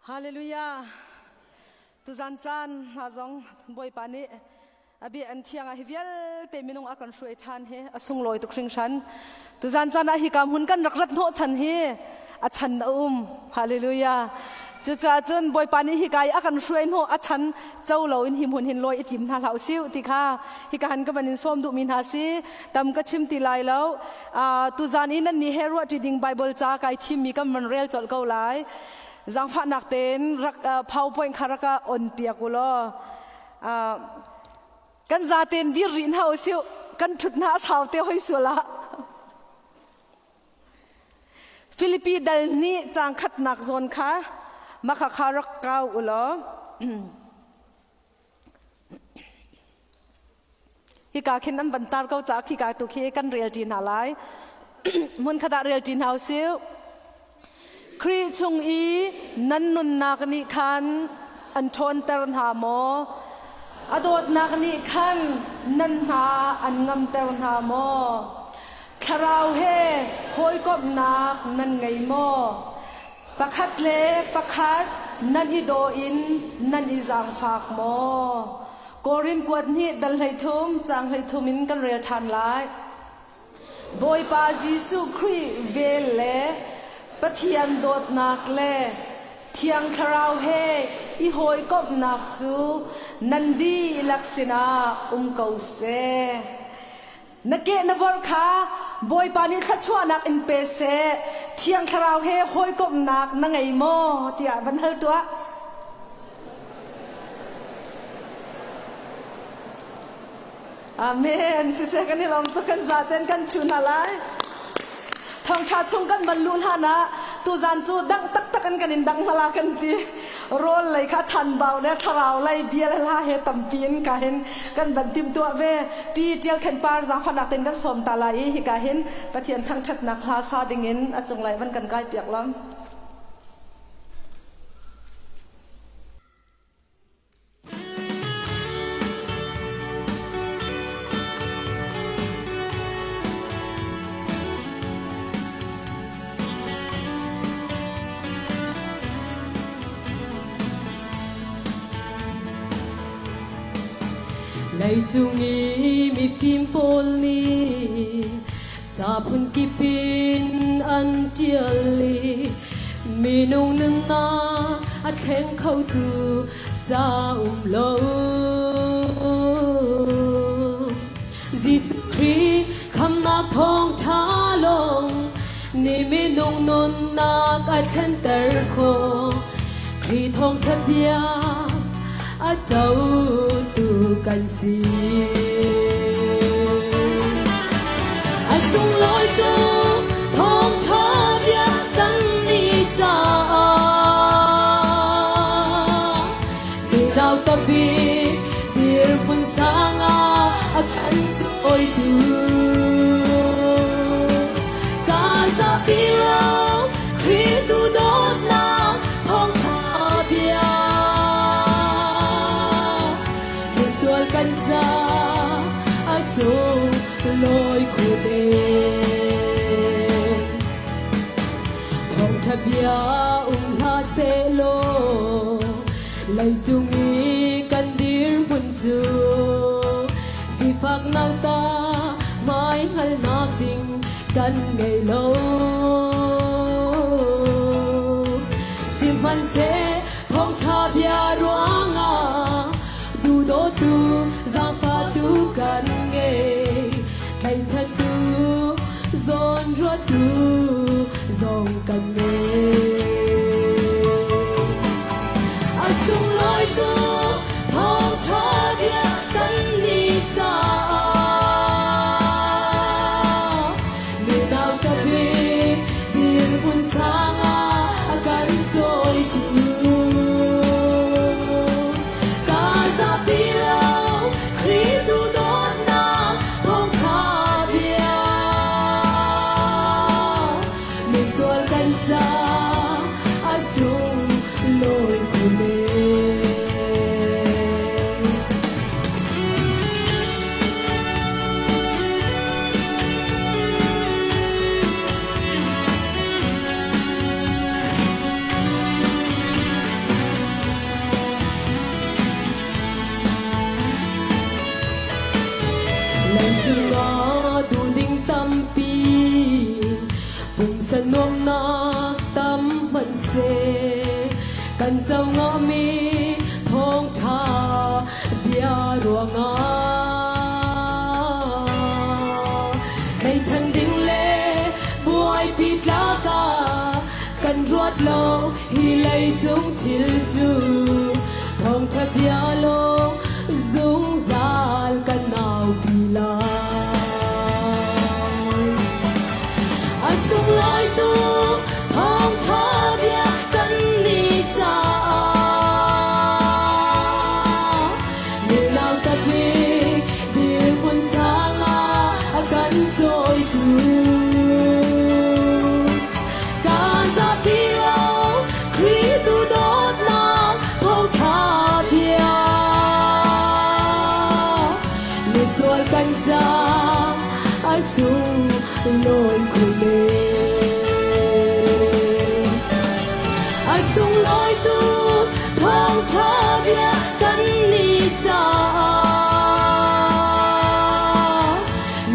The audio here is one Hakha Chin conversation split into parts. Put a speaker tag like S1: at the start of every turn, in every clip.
S1: Hallelujah. Tuzan caan hna zong Bawipa nih a bia an thiang ah hi vialte minung a kan hruai ṭhan hi a sunglawi tuk hringhran. Tuzan caan ah hika hmun kan rak rat hnawh chan hi a chan a um. Hallelujah. Cucaah cun Bawipa nih hika i a kan hruai hnawh a chan co loin hi hmun hin lawi i tim hna hlah usih ti kha hika han ka van in sawm duhmi hna si. Tam ka chim ti lai lo. Tuzan i nan nih he ruahṭi ding Bible ca kai thimmi kan van rel colh ko lai. Zaangfahnak tein rak PowerPoint kha rak on piak u law kan zaten dir rih hna usih kan ṭhut hna a sau te hoi sual ah. Filipi dal nih caang khatnak zawn kha makha kha rak kau u law Hika khin an van tar ko caah khika tu khi kan rel ṭi hna lai. Hmun khat ah rel ṭi hna usih. Khrih chung i nan nunnak nih khan an ṭhawnter hna maw? A dawtnak nih khan nan hna an ngamter hna maw? Thlarau he hawikomhnak nan ngei maw? Pakhat le pakhat nan i daw in nan i zaangfak maw? Korin kuat hnih dal 13 caang 13 in kan rel ṭhan lai. Bawipa Jesuh Khrih vel le Pathian dawtnak le Thiang Thlarau he i hawikomhnak cu nan dihlak sinah um ko seh. Na ke na vorh kha Bawipa nih thluachuahnak in pe seh. Thiang Thlarau he hawikomhnak na ngei maw? tiah van hal tuah. Amen. Siseh kan i lawm tuk kan zaten kan chu hna lai. Thawngṭha chung kan van luh hlan ah tuzan cu dang taktak in kan in dang hna la kan ti. Rawl lei kha chanbau le thlarau lei bia le hla he tampi in ka hin kan van timhtuah ve. Pi Ṭial Khen Par zaangfahnak tein kan sawm ta lai i hika hin Pathian thangṭhatnak hla sa dingin a cunglei van kan kai piak lam.
S2: Leicung i mifim pawl nih ca phunkip in an ṭial i minung nunnak a thleng khotu ca um lo. Jesuh Khrih khamnak thawngṭha lawng nih minung nunnak a thlenter khawh. Khrih thawngṭha bia a cotu kan si. A sunglawi tuk thawngṭha bia kan nih caah Nunau tampi dirhmun sang ah a kan cawitu. Ka zapi lo Khrih tu dawtnak thawngṭha bia. Misual kan ca a sunglawi khute. Thawngṭha bia um hlah sehlaw leicung i kan dirhmun cu sifak nauta hmai hngalnak ding kan ngei lo. Sihmanhseh thawngṭha bia ruangah duhdawtu zaangfahtu kan ngei. Tlaihchantu zawnruattu zong kan ngei. A sunglawi tuk thawngṭha bia kan nih caah nunau ka bik dirhmun sang ah a kan cawitu. Ka zapi lo Khrih duhdawtnak thawngṭha bia. Tlaihchan ding le buaipi tlak ah kan ruat lo hi leicung thil cu thawngṭha bia lawng zungzal kan aupi lai. A sunglawi tuk thawngṭha bia kan nih caah Milau tabik dirhmun sang ah a kan cawitu. Ka zapi lo Khrih tu dawtnak thawngṭha bia. Misual kan ca a sung lawi khun e. A sunglawi tuk thawngṭha bia kan nih caah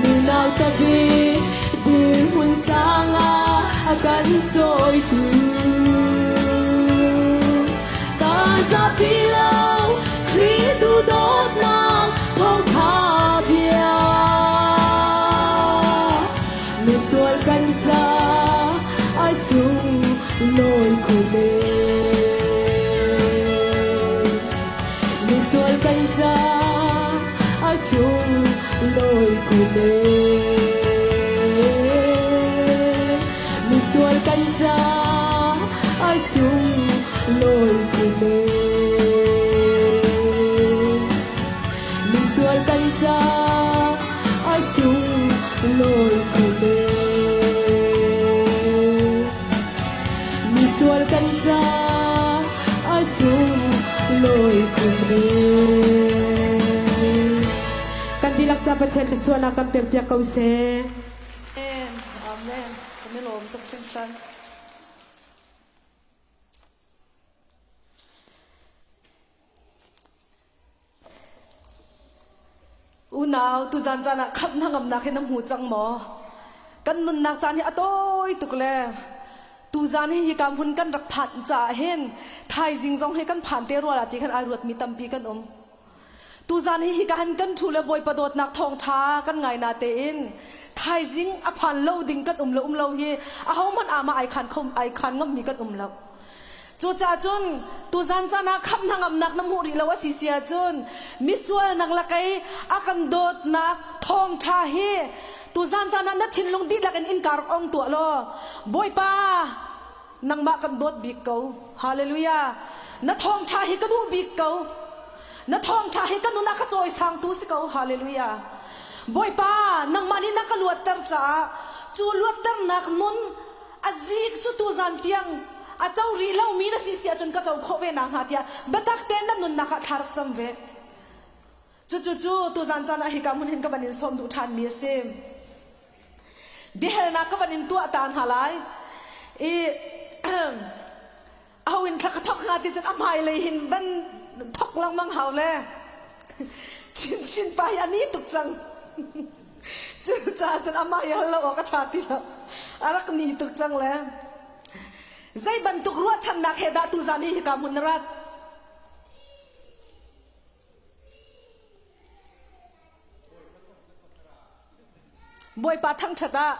S2: Nunau tabik dirhmun sang ah a kan cawitu. Ka zapi lo Khrih tu dawtnak thawngṭha bia. Misual kan ca a sung lawi khun e. Misual kan ca a sung lawi khun e. Misual kan ca a sung lawi khun e. Misual kan ca a sung lawi khun e. Misual kan ca a sung lawi khun e. Kan dihlak ca Pathian thluachuahnak kan pekpiak ko seh.
S1: Amen. Amen. Kan i lawm tuk hringhran. Unau, tuzan caan ah khamh hnangamnak hi na hmu cang maw? Kan nunnak caan hi a tawi tuk le tuzan hi hika hmun kan rak phanh caah hin thaizing zong hi kan phan te rua la ti khan ai ruatmi tampi kan um. Tuzan hi hika han kan ṭhu le Bawipa dawtnak thawngṭha kan ngai na tein thaizing a phan lo ding kan um lo um lo hi ahohmanh ama ai khan kho ai khan ngammi kan um lo. Cucaah cun tuzan caan ah khamh hnangamnak na hmuh rih lo a si si ahcun misual nang le kei a kan dawtnak thawngṭha hi tuzan caan ah na thinlung dihlak in innka rak ong tuah law Bawipa nangmah kan dawt bik ko. Hallelujah. Na thawngṭha hi ka duh bik ko. Na thawngṭha hi ka nun ah ka cawisangtu si ko. Hallelujah. Bawipa nangmah nih na ka luatter caah cu luatternak nun A zik cu tuzan tiang a co rih lomi na si si ahcun ka co khawh ve nakhnga tiah biatak tein na nunnak ah thla rak cam ve. Cucu cu tuzan caan ah hika hmun hin ka van in sawm duh ṭhanmi a si. Biahalnak ka van in tuah ta hna lai. I aho in thla ka thok hnga ti cun a hmailei hin van thok lengmang hau le chinchin pa hi a ni tuk cang. Cucaah cun amah i hal lo awk a ṭha ti lo. A rak ni tuk cang le. Zei bantuk ruahchannak he dah tuzan hi hika hmun na rat? Bawipa thangṭhat ah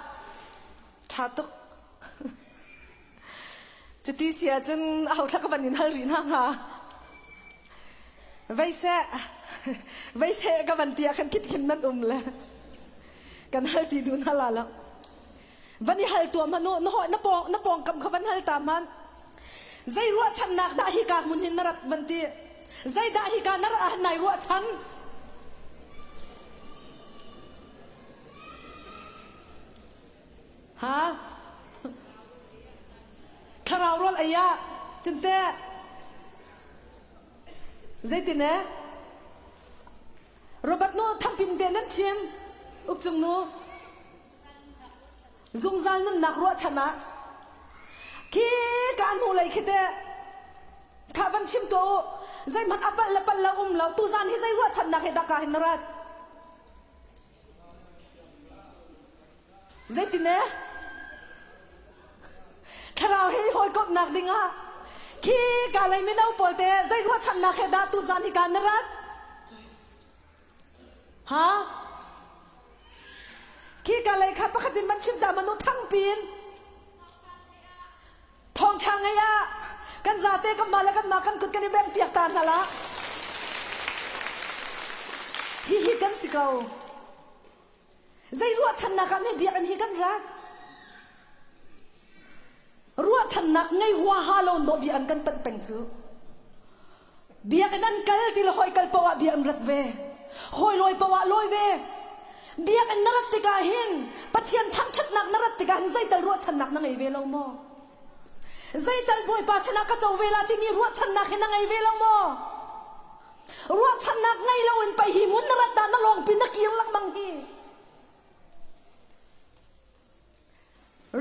S1: ṭha tuk. Cuti si ahcun aho thla ka van in hal rih hna hnga? Vei seh, vei seh ka van ti ah khan khit khin nan um le kan hal ti duh hna la lo. Van i hal tuah hmanh u, na hawi na pawng na pawngkam kha van hal ta hmanh. Zei ruahchannak dah hika hmun hin na rat van ti? Zeidah hika na rat ah nai ruahchan? Ha? Thlarau rawl ei ah cinte zeitin e? Robert nu thampin te nan chim ukcung nu zungzal nunnak ruahchan ah khi ka hnu lei khi te kha van chim tuah u zeihmanh a palh le palh lo um lo tuzan hi zei ruahchannak he dah ka hin na rat Zeitin e? Thlarau he hawikomhnak dingah khi ka lei mino pawl te zei ruahchannak he dah tuzan hi ka na rat? Ha? Khi Khika lei kha pakhat in van chim ta manu thangpi in. Thawngṭha ngei ah kan zate kan mah le kan mah kan kut kan i bengh piak ta hna la. Hihi kan si ko. Zei ruahchannak ah meh biakinn hi kan rat? Ruahchannak ngei huaha lo in dawh biakinn kan panh peng cu. Biakinn an kal ti le hawi kal paoh ah bia an rat ve. Hawi lawi paoh ah lawi ve. Biakinn na rat tikah hin Pathian thangṭhatnak na rat tikah hin zeital ruahchannak na ngei ve lo maw? Zeital Bawipa sinah ka co ve la timi ruahchannak hi na ngei ve lo maw? Ruahchannak ngei loin pei hi mun na rat dah na lawngpi na kir lengmang hi.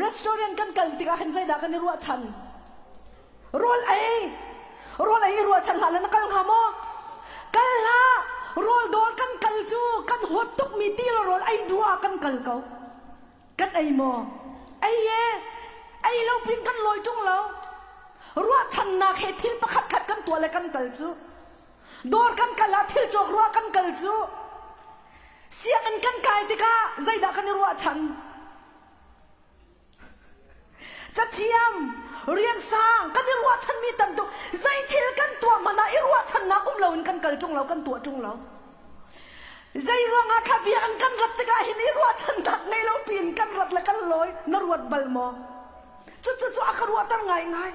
S1: Restaurant kan kal tikah hin zeidah kan i ruahchan? Rawl ei! Rawl ei i ruahchan hlah le na kal hnga maw? Kal hlah! Rawl dawr kan kal cu kan huat tukmi ti le rawl ei duh ah kan kal ko. Kan ei maw? Ei e! Ei lo pin kan lawi ṭung lo. Ruahchannak he thil pakhat khat kan tuah le kan kal cu. Dawr kan kal ah thil cawk ruah kan kal cu. Sianginn kan kai tikah zeidah kan i ruahchan? Cathiam, rian sang kan i ruahchanmi tam tuk. Zei thil kan tuah hmanh ah i ruahchannak um loin kan kal ṭung lo, kan tuah ṭung lo. Zei ruangah kha biakinn kan rat tikah hin i ruahchannak ngei lo piin kan rat le kan lawi na ruat bal maw? Cucu cu a ka ruahter ngaingai.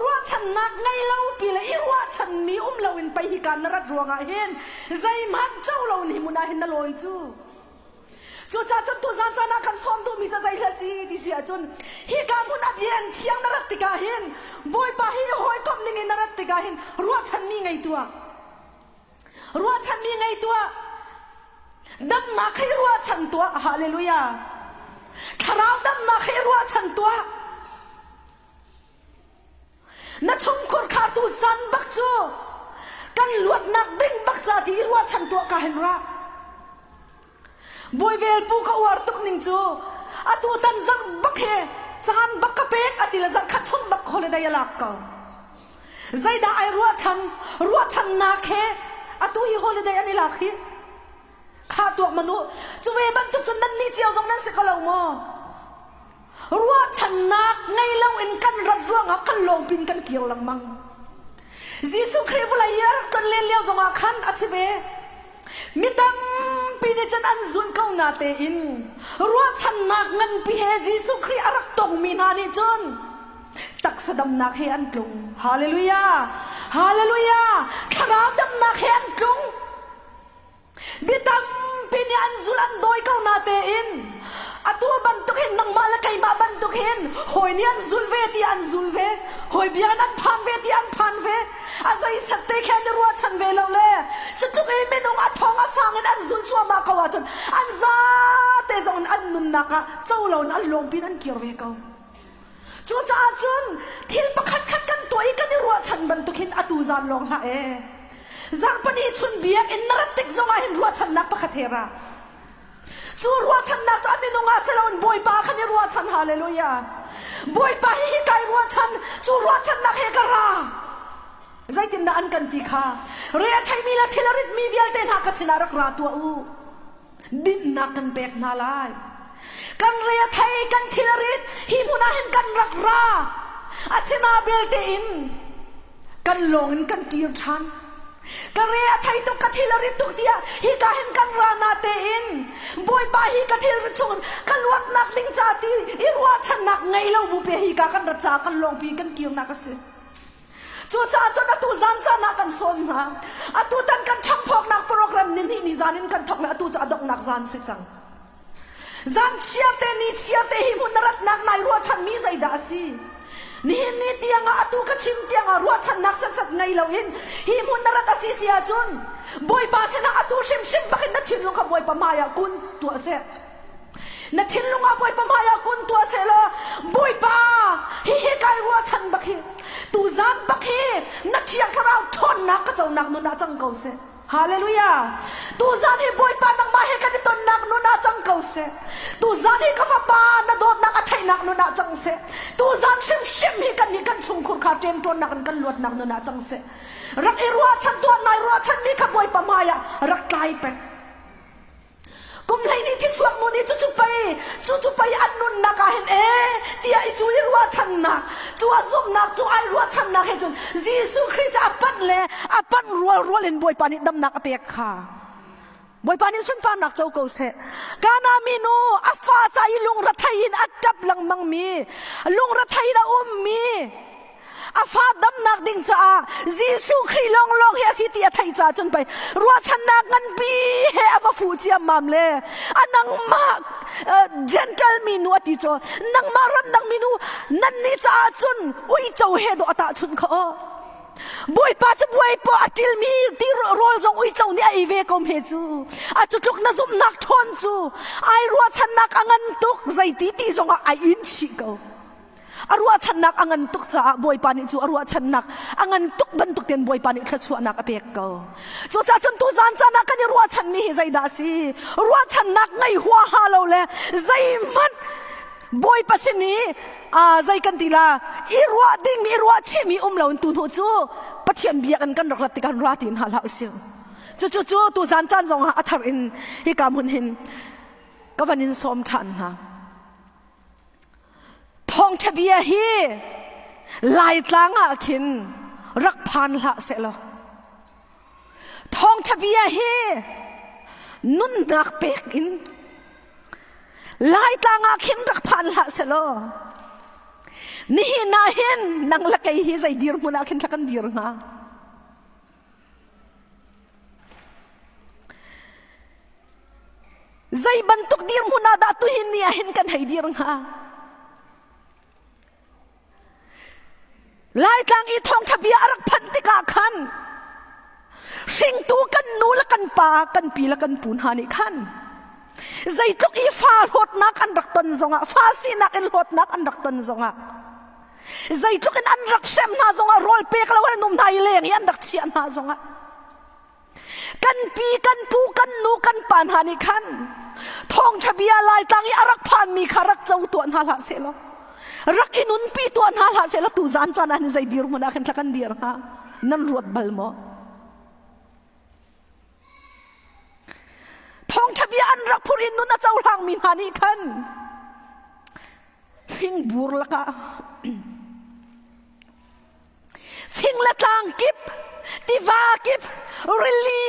S1: Ruahchannak ngei lo pi le i ruahchanmi um loin pei hika na rat ruangah hin zeihmanh co lo ni hmun ah hin na lawi cu. Cucaah cun tuzan caan ah kan sawm duhmi cu zei hla si ti si ahcun hika hmun a bian thiang na rat tikah hin Bawipa hi hawikomh ning in na rat tikah hin ruahchanmi ngei tuah. Ruahchanmi ngei tuah. Damnak hei ruahchan tuah. Hallelujah. Thlarau damnak hei ruahchan tuah. Na chungkhur khartu zan bak cu kan luatnak ding bak ca ti i ruahchan tuah ka hin ra. Bawi velpu ka uar tuk ning cu atu tan zarh bak he caan bak ka pek ati le zarh khat chung bak holiday a lak ko. Zeidah ai ruahchan ruahchannak he atu hi holiday an i lak hi kha tuak manu cu ve bantuk cun nan nih cio zong nan si ko lo maw? Ruahchannak ngei loin kan rat ruangah kan lawngpin kan kir lengmang. Jesuh Khrih vawlei i a rak ton len lio zongah khan a si ve. Mi tampi nih cun an zulh ko natein ruahchannak nganpi he Jesuh Khrih a rak tongmi hna nih cun taksa damnak he an tlung. Hallelujah! Hallelujah! Thlarau damnak he an tlung. Mi tampi nih an zulh an dawi ko natein atu bantuk hin nangmah le keimah bantuk hin hawi nih an zul ve ti an zul ve hawi bia in an phan ve ti an phan ve a zeisat te khi an i ruahchan ve lo le cutluk i minung a thong a sang in an zul cuahmah ko ahcun an zate zong in an nunnak ah co loin an lawngpi in an kir ve ko. Cucaah cun thil pakhatkhat kan tuah i kan i ruahchan bantuk hin atu zan lawng hlah ee. Zarhpini chun biakinn na rat tik zongah hin ruahchannak pakhat he ra. Cu ruahchannak cu a minung ah si loin Bawipa khan i ruahchan hallelujah. Bawipa hi hi kai ruahchan, cu ruahchannak he ka ra. Zeitindah an kan ti kha? Re a theimi le thil a ritmi vialte hna ka sinah rak ra tuah u. Dinhnak kan pek hna lai. Kan re a thei, kan thil a rit, hi hmun ah hin kan rak ra. Asina belte in kan lawng in kan kir ṭhan. Ka re a thei tuk, ka thil a rit tuk tiah hika hin kan ra na tein Bawipa hi ka thil rit chungin ka luatnak ding ca ti i ruahchannak ngei lo bu pe hika kan rat caah kan lawngpi kan kirnak a si. Cucaah cun atu zan caan ah kan sawm hna. Atu tan kan ṭhangphawknak program ni hnih ni zan in kan thawk le atu cu a donghnak zan si cang. Zan chiarte ni chiarte hi hmun na ratnak nai ruahchanmi zeidah a si? Nihin ni tiangah atu ka chim tiangah ruahchannak setsat ngei loin hi hmun na rat a si si ahcun Bawipa sinah atu hrimhrim bakin na thinlung kha Bawipa hmaiah kun tuah seh. Na thinlung ah Bawipa hmaiah kun tuah sehlaw Bawipa hihi kai ruahchan bak hi tuzan bak hi na thiang thlarau ṭhawnnak ka conak nun ah cang ko seh. Hallelujah. Tuzan hi Bawipa nangmah he kan i tonnak nun ah cang ko seh. Tuzan hi ka fapa na dawtnak a theihnak nun ah cang seh. Tuzan hrimhrim hi kan nih kan chungkhur kha ṭemṭawnnak in kan luatnak nun ah cang seh. Rak i ruahchan tuah nai ruahchanmi kha Bawipa hmaiah rak tlai peng. Kum 12 thi chuak nu nih cucu pei cucu pei an nunnak ah hin ee tiah i cu i ruahchannak cu a zumhnak cu ai ruahchannak he cun Jesuh Khrih cu a panh le a panh rualrual in Bawipa nih damnak a pek kha Bawipa nih sunparnak co ko seh. Kana minu a fa ca i lungrethei in a ṭap lengmang mi, lungrethei in a ummi, a fa damnak ding caah Jesuh Khrih lawnglawng hi a si ti a theih caah cun pei ruahchannak nganpi he a va fuh ciammam le a nangmah gentle minu a ti cu nangmah ramdang minu nan nih caah cun uico he dawh a tahchunh kho. Bawipa cu buaipo a ṭilmi ti rawl zong uico nih a ei ve ko hme cu. A cu tluk na zumhnak ṭhawn cu ai ruahchannak a ngan tuk zeiti ti zongah ai in chih ko. A ruahchannak a ngan tuk caah Bawipa nih cu a ruahchannak a ngan tuk bantuk tein Bawipa nih thluachuahnak a pek ko. Cucaah cun tuzaan caan ah kan i ruahchanmi hi zeidah a si? Ruahchannak ngei huaha lo le zeihmanh Bawipa sin i zei kan ti la i ruah dingmi i ruah chihmi um lo in tu hnu cu Pathian biakinn kan rak rat tikah ra ti hna hlah usih. Cucu cu tu zan caan zong ah a thar in hika hmun hin ka van in sawm ṭhan hna. Thawngṭha bia hi Laitlang ah khin rak phan hlah sehlaw Thawngṭha bia hi nunnak pek in Laitlang ah khin rak phan hlah selaw nihin ah hin nang le kei hi zei dirhmun ah khin thla kan dir hnga? Zei bantuk dirhmun ah dah tuhin ni ah hin kan hei dir hnga? Laitlang i thawngṭha bia a rak phanh tikah khan hringtu kan nu le kan pa kan pi le kan pu hna nih khan zeitluk i fa hlawtnak an rak ton zongah fa sinak in hlawtnak an rak ton zongah zeitluk in an rak hrem hna zongah rawl pek lo an um hna i leng i an rak chiah hna zongah Kan pi, kan pu, kan nu, kan pa hna nih khan thawngṭha bia Laitlang i a rak phanmi kha rak co tuah hna hlah sehlaw rak i nunpi tuah hna hlah sehlaw tu zan caan ah hin zei dirhmun ah khin thla kan dir hnga nan ruat bal maw? Thawngṭha bia an rak phur i nun a cohlangmi hna nih khan hlingbur lakah Fing le tlang kip, tiva kip, rili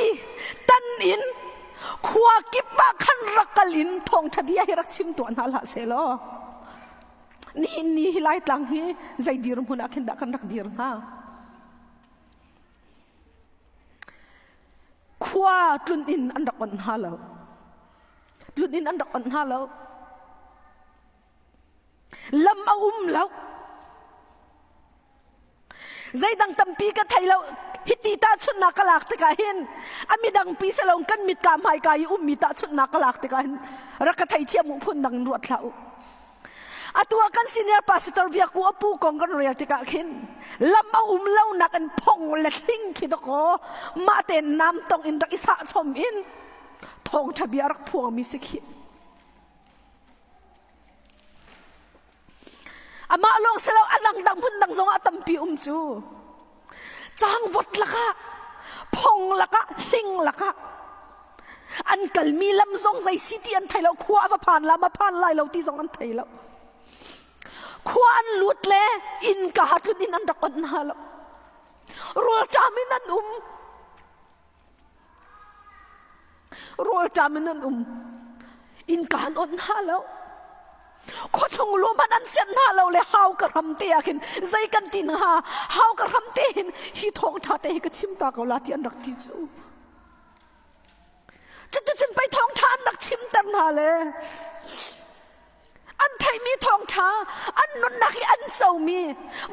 S1: tan in khua kip ah khan rak kal in thawngṭha bia hi rak chim tuah hna hlah sehlaw nihin ni hi Laitlang hi zei dirhmun ah khin dah kan rak dir hnga? Khua tlun in an rak onh hna lo. Tlun in an rak onh hna lo. Lam a um lo. Zeidang tampi ka thei lo. Hiti tahchunhnak ka lak tikah hin a midang pi si lo kan mit ka hmaika i ummi tahchunhnak ka lak tikah hin rak ka theithiam u phun dang in ruat hlah u. Atu ah kan senior pastor biaku a pu kong kan rel tikah khin lam a um lo nak in phong le hling khi dakaw mah tein nam tong in rak i sah chom in thawngṭha bia rak phuangmi si khi. Amah lawng si lo a dangdang hmun dang zongah tampi um cu. Cangvot lakah, phong lakah, hling lakah an kalmi lam zong zei si ti an thei lo khua a va phan la ma phan lai lo ti zong an thei lo khua an lut le inn ka tlun in an rak onh hna lo rawlṭam in an um Rawlṭam in an um. Innka an onh hna lo. Khuachung lu hmanh an sianh hna lo le hau ka ram te ah khin zei kan ti hnga hau ka ram te hin hi thawngṭha te hi ka chim ta ko la ti an rak ti cu. Cuticun pei thawngṭha an rak chimter hna le An theihmi thawngṭha, an nunnak i an comi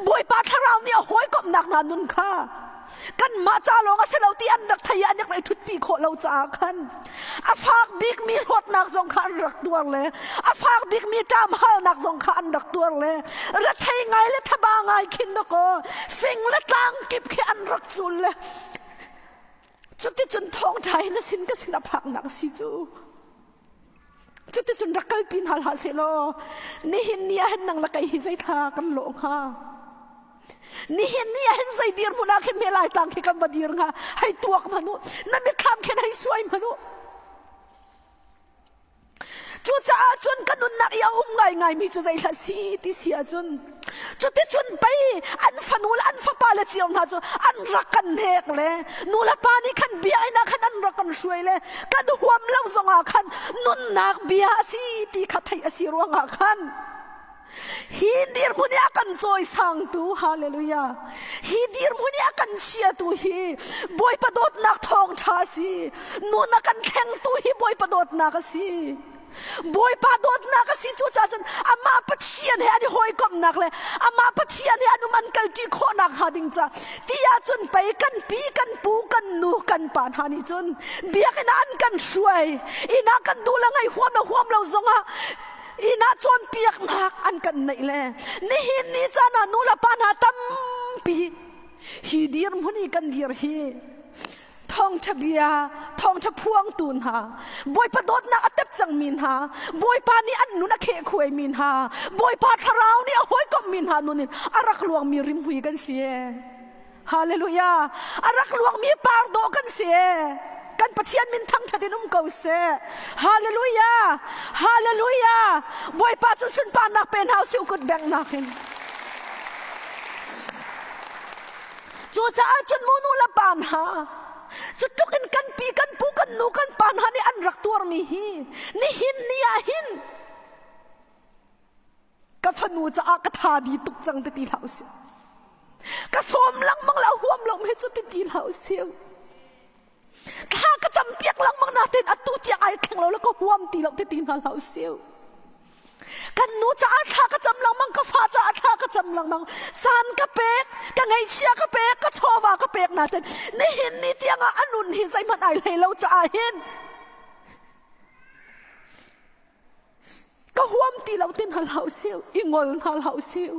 S1: Bawipa Thlarau nih a hawikomhnak hna nun kha kanmah ca lawng a si lo ti an rak thei i an rak i ṭhutpi khawh lo caah khan a fak bikmi hlawtnak zong kha an rak tuar le a fak bikmi ṭamhalnak zong kha an rak tuar le rethei ngai le thaba ngai khin dakaw fing le tlang kip khi an rak cul le cuticun thawngṭha hi na sin ka sin a phaknak si cu. Cuticun rak kalpi hna hlah sehlaw nihin ni ah hin nang le kei hi zei thla kan lawh hnga? Nihin ni ah hin zei dirhmun ah khin hme Laitlang khi kan va dir hnga? Hei tuak hmanh u. Na mitthlam khin hei suai hmanh u. Cucaah cun ka nunnak i a um ngaingaimi cu zeihlah si ti si ahcun cuticun pei an fanu le an fapa le cio hna cu an rak kan hnek le nu le pa nih khan biakinn ah khan an rak kan hruai le kan huam lo zongah khan nunnak bia a si ti kha theih a si ruangah khan Hi dirhmun i a kan cawisangtu, hallelujah. Hi dirhmun i a kan chiatu hi Bawipa dawtnak thawngṭha a si. Nun a kan thlengtu hi Bawipa dawtnak a si. Bawipa dawtnak a si cucaah cun amah Pathian he an i hawikomhnak le amah Pathian he an um an kalṭi khawhnak hnga ding ca ti ahcun pei kan pi kan pu kan nu kan pa hna nih cun biakinn ah an kan hruai inn ah kan duh le ngaih huam le huam lo zongah inn ah cawnpiaknak an kan neih le nihin ni caan ah nu le pa hna tampi hi dirhmun i kan dir hi thawngṭha bia thawngṭha phuangtu hna Bawipa dawtnak a tep cangmi hna Bawipa nih an nun a khehkhuaimi hna Bawipa thlarau nih a hawikomhmi hna nun in a rak luangmi rimhmui kan si Hallelujah! A rak luangmi par dawh kan si ee. Kan Pathian min thangṭhat in um ko seh. Hallelujah! Hallelujah! Bawipa cu sunparnak pe hna usih kut benghnak in. Cucaah cun mu nu le pa hna, cu tluk in kan pi kan pu kan nu kan pa hna nih an rak tuarmi hi nihin ni ah hin ka fanu caah ka tha di tuk cang ti ti hlah usih. Ka sawm lengmang la huam lo he cu ti ti hlah usih. Thla ka cam piak lengmang natin atu tiang ai thleng lo le ka huam ti lo ti ti hna hlah usih. Kan nu caah thla ka cam lengmang, ka fa caah thla ka cam lengmang. Caan ka pek, ka ngeihchia ka pek, ka chawva ka pek natin nihin ni tiangah a nun hi zeihmanh ai hlei lo caah hin Ka huam ti lo ti hna hlah usih, i ngol hna hlah usih.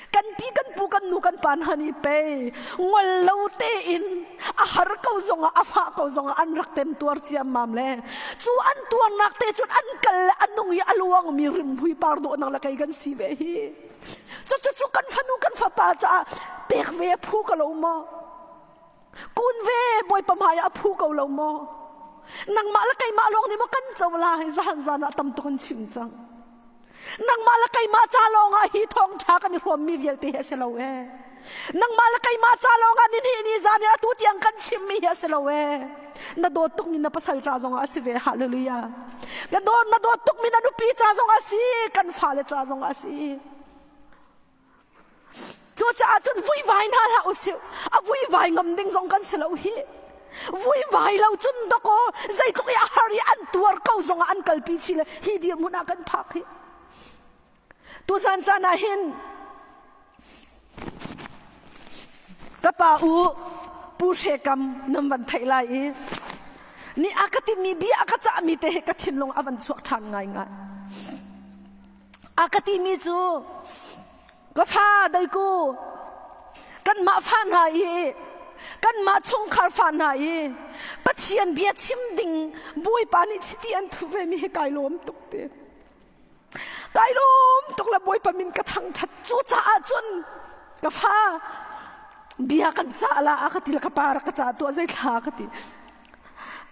S1: Kan pi kan pu kan nu kan pa hna nih pei ngol lo tein a har ko zongah a fah ko zongah an rak temtuar ciammam le cu an tuarnak te cun an kal le a nung i a luangmi rimhmui par dawhnak le kei kan si ve hi. Cucu cu kan fanu kan fapa caah pek ve a phu ka lo maw? Kun ve Bawipa hmai ah a phu ko lo maw? Nangmah le keimah lawng nih maw kan co lai zan zan ah tam tuk an chim cang. Nangmah le keimah ca lawng ah hi thawngṭha kan i hrawmmi vialte hi a si lo ee. Nangmah le keimah ca lawng ah nihnih ni zan i atu tiang kan chimmi hi a si lo ee. Na dawt tukmi na pasal ca zong ah a si ve hallelujah. Na dawt na dawt tukmi na nupi ca zong ah a si kan fale ca zong ah a si. Cucaah cun vuivai hna hlah usih. A vuivai ngam ding zong kan si lo hi. Vuivai lo cun dakaw zeitluk i a har i an tuar ko zong ah an kalpi chi le hi dirhmun ah kan phak hi. Tuzan caan ah hin ka pa u Pu Hre Kam nan van theih lai i ni a ka timi bia a ka cahmi te hi ka thinlung a van chuak ṭhan ngaingai. A ka timi cu ka fa deiku kanmah fa hna i kanmah chungkhar fa hna i Pathian bia chim ding Bawipa nih chiti an thuh ve mi hi kai lawm tuk ti. Kai lawm tuk le Bawipa min ka thangṭhat cucaah cun ka fa bia kan cah la a ka ti le ka pa rak ka cah tuah zei thla ka ti.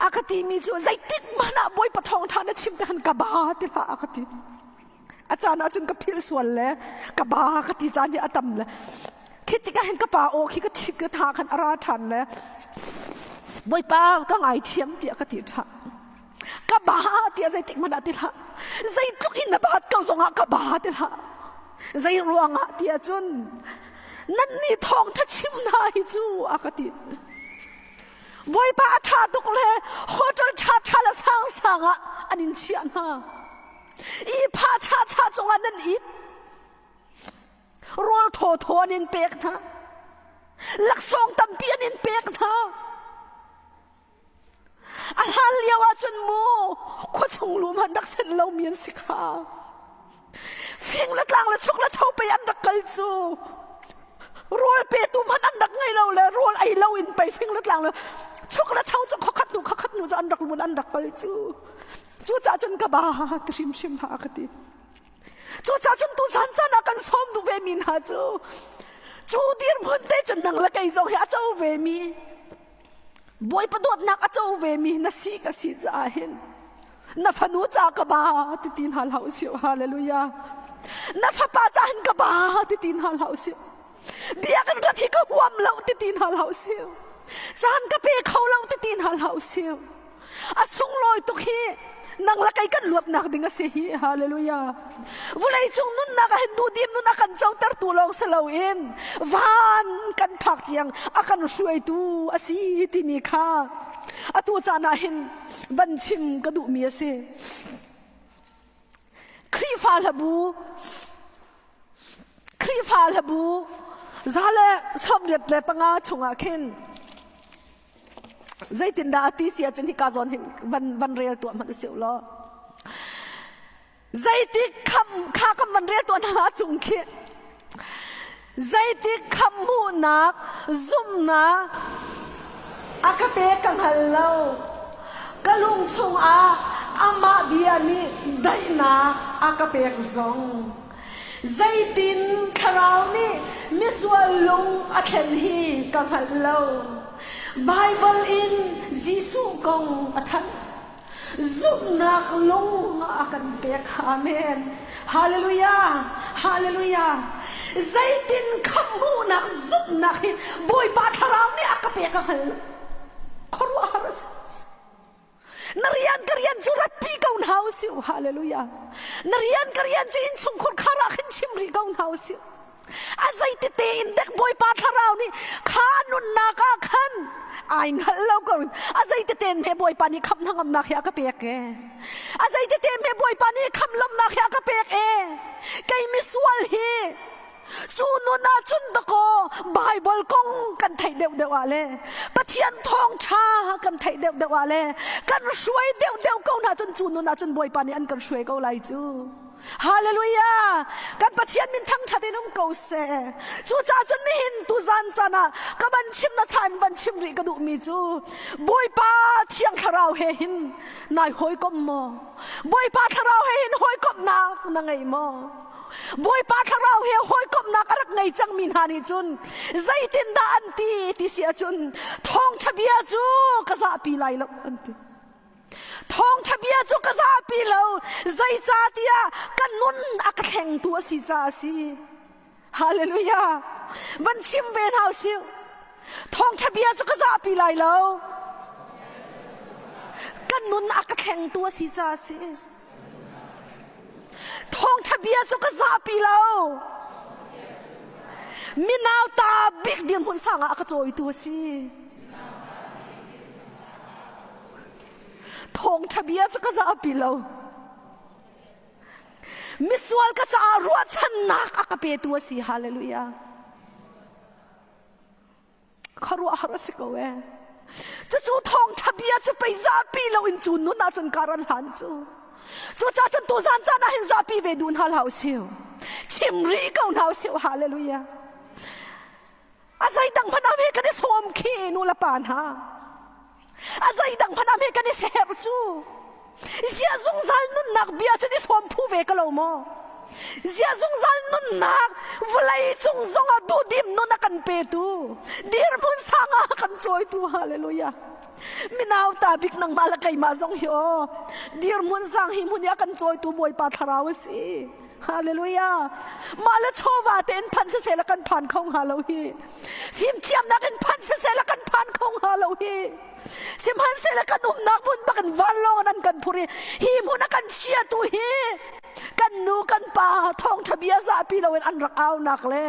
S1: A ka timi cu zeitik hmanh ah Bawipa thawngṭha na chim te khan ka ba ti hlah a ka ti. A caan ah cun ka philh sual le ka ba ka ti caan hi a tam le khi tikah hin ka pa aw khi ka thi ka tha khan a ra ṭhan le Bawipa ka ngaithiam tiah ka ti ṭhan. Ka ba tiah zeitik hmanh ah ti hlah. Zeitluk in na baat ko zongah ka ba ti hlah. Zei ruangah tiah cun nannih thawngṭha chim hna hi cu a ka ti. Bawipa a ṭha tuk le hotel ṭhaṭha le sangsang ah an in chiah hna. I pha cha-cha cungah nan it. Rawl thawthaw an in pek hna. Laksawng tampi an in pek hna. A hlan lio ahcun mu khuachung lu hmanh rak senh lomi an si kha. Fing le tlang le chuk le cho pei an rak kal cu. Rawl petu hmanh an rak ngei lo le rawl ei lo in pei fing le tlang le chuk le cho cu khokhat hnu khokhat hnu cu an rak lun an rak kal cu. Cucaah cun ka ba ti hrimhrim ha ka ti. Cucaah cun tuzan caan ah kan sawm duh ve mi hna cu cu dirhmun te cun nang le kei zong hi a co ve mi Bawipa dawtnak a co ve mi na si ka si caah hin. Na fanu ca ka ba ti ti hna hlah usih. Hallelujah. Na fapa ca hin ka ba ti ti hna hlah usih. Biakinn rat hi ka huam lo ti ti hna hlah usih. Caan ka pe kho lo ti ti hna hlah usih. A sunglawi tuk hi nang la kei kan luatnak ding a si hi. Hallelujah. Vulei cung nunnak ah hin duhdim nun a kan coter tu lawng si loin van kan phak tiang a kan hruaitu a si timi kha atu caan ah hin van chim ka duhmi a si. Khrihfa hlabu Khrihfa hlabu 185 chungah khin zeitindah a ti si ahcun hika zawn hin van van rel tuah hmanh usih law Zeitik kham kha kan van rel tuah hna cung khi zeitik kham hmuhnak zumhnak a ka pek ka hngal lo ka lung chungah amah bia nih daihnak a ka pek zong zeitin thlarau nih misual lung a thlen hi ka hngalh lo Bible in Jesuh kong a thanh Zumhnak lung a kan pek. Amen. Hallelujah. Hallelujah. Zeitin khamhmuhnak zumhnak hi Bawipa thlarau nih a ka pek a hngal lo. Khuaruahhar a si. Na rian ka rian cu ratpi ko hna usih. Hallelujah. Na rian ka rian cu innchungkhur khar ah khin chim rih ko hna usih. A zeiti tein dek Bawipa thlarau nih kha nunnak ah khan ai hngalh lo ko a zeiti tein he Bawipa nih khamh hnangamnak hi a ka pek e a zeiti tein he Bawipa nih khamh lawmhnak hi a ka pek e kei misual hi cu nun ah cun dakaw Bible kong kan theih deuh deuh ah le Pathian thawngṭha kan theih deuh deuh ah le kan hruai deuh deuh ko hna cun cu nun ah cun Bawipa nih an kan hruai ko lai cu. Hallelujah! Kan Pathian min thangṭhat in um ko seh. Cucaah cun nihin tuzan caan ah ka van chim na chan van chim rih ka duhmi cu Bawipa Thiang Thlarau he hin nai hawikom maw? Bawipa Thlarau he hin hawikomhnak na ngei maw? Bawipa Thlarau he hawikomhnak a rak ngei cangmi hna nih cun zeitindah an ti ti si ahcun thawngṭha bia cu ka zahpi lai lo an ti. Thawngṭha bia cu ka zahpi lo, zeicahtiah ka nun a ka thlengtu a si caah a si. Hallelujah! Van chim ve hna usih. Thawngṭha bia cu ka zahpi lai lo. Ka nun a ka thlengtu a si caah a si. Thawngṭha bia cu ka zahpi lo. Minau ta bik dirhmun sang ah a ka cawitu a si. Thawngṭha bia cu ka zahpi lo. Misual ka caah ruahchannak a ka petu a si. Hallelujah. Khuaruahhar a si ko ee. Cucu thawngṭha bia cu pei zahpi loin cu nun ahcun kar an hlan cu. Cucaah cun tuzan caan ah hin zahpi ve duh hna hlah usih. Chim rih ko hna usih. Hallelujah. A zeidang hmanh ah kan i sawm khi nu le pa hna. A zeidang hmanh ah kan i ser cu. Ziah zungzal nunnak bia cun i sawm phu ve ka lo maw? Ziah zungzal nunnak vawlei cung zongah duhdim nun a kan petu dirhmun sang ah a kan cawitu hallelujah minau ta bik nangmah le keimah zong hi aw dirhmun sang hi hmun i a kan cawitu Bawipa thlarau a si Hallelujah. Mah le chawva tein phan siseh la kan phan kho hnga lo hi. Fimthiamnak in phan siseh la kan phan kho hnga lo hi. Sihmanhsehlaw kan umnak hmun bak in vanlawng in an kan phur i hi hmun a kan chiatu hi kan nu kan pa thawngṭha bia zahpi loin an rak aunak le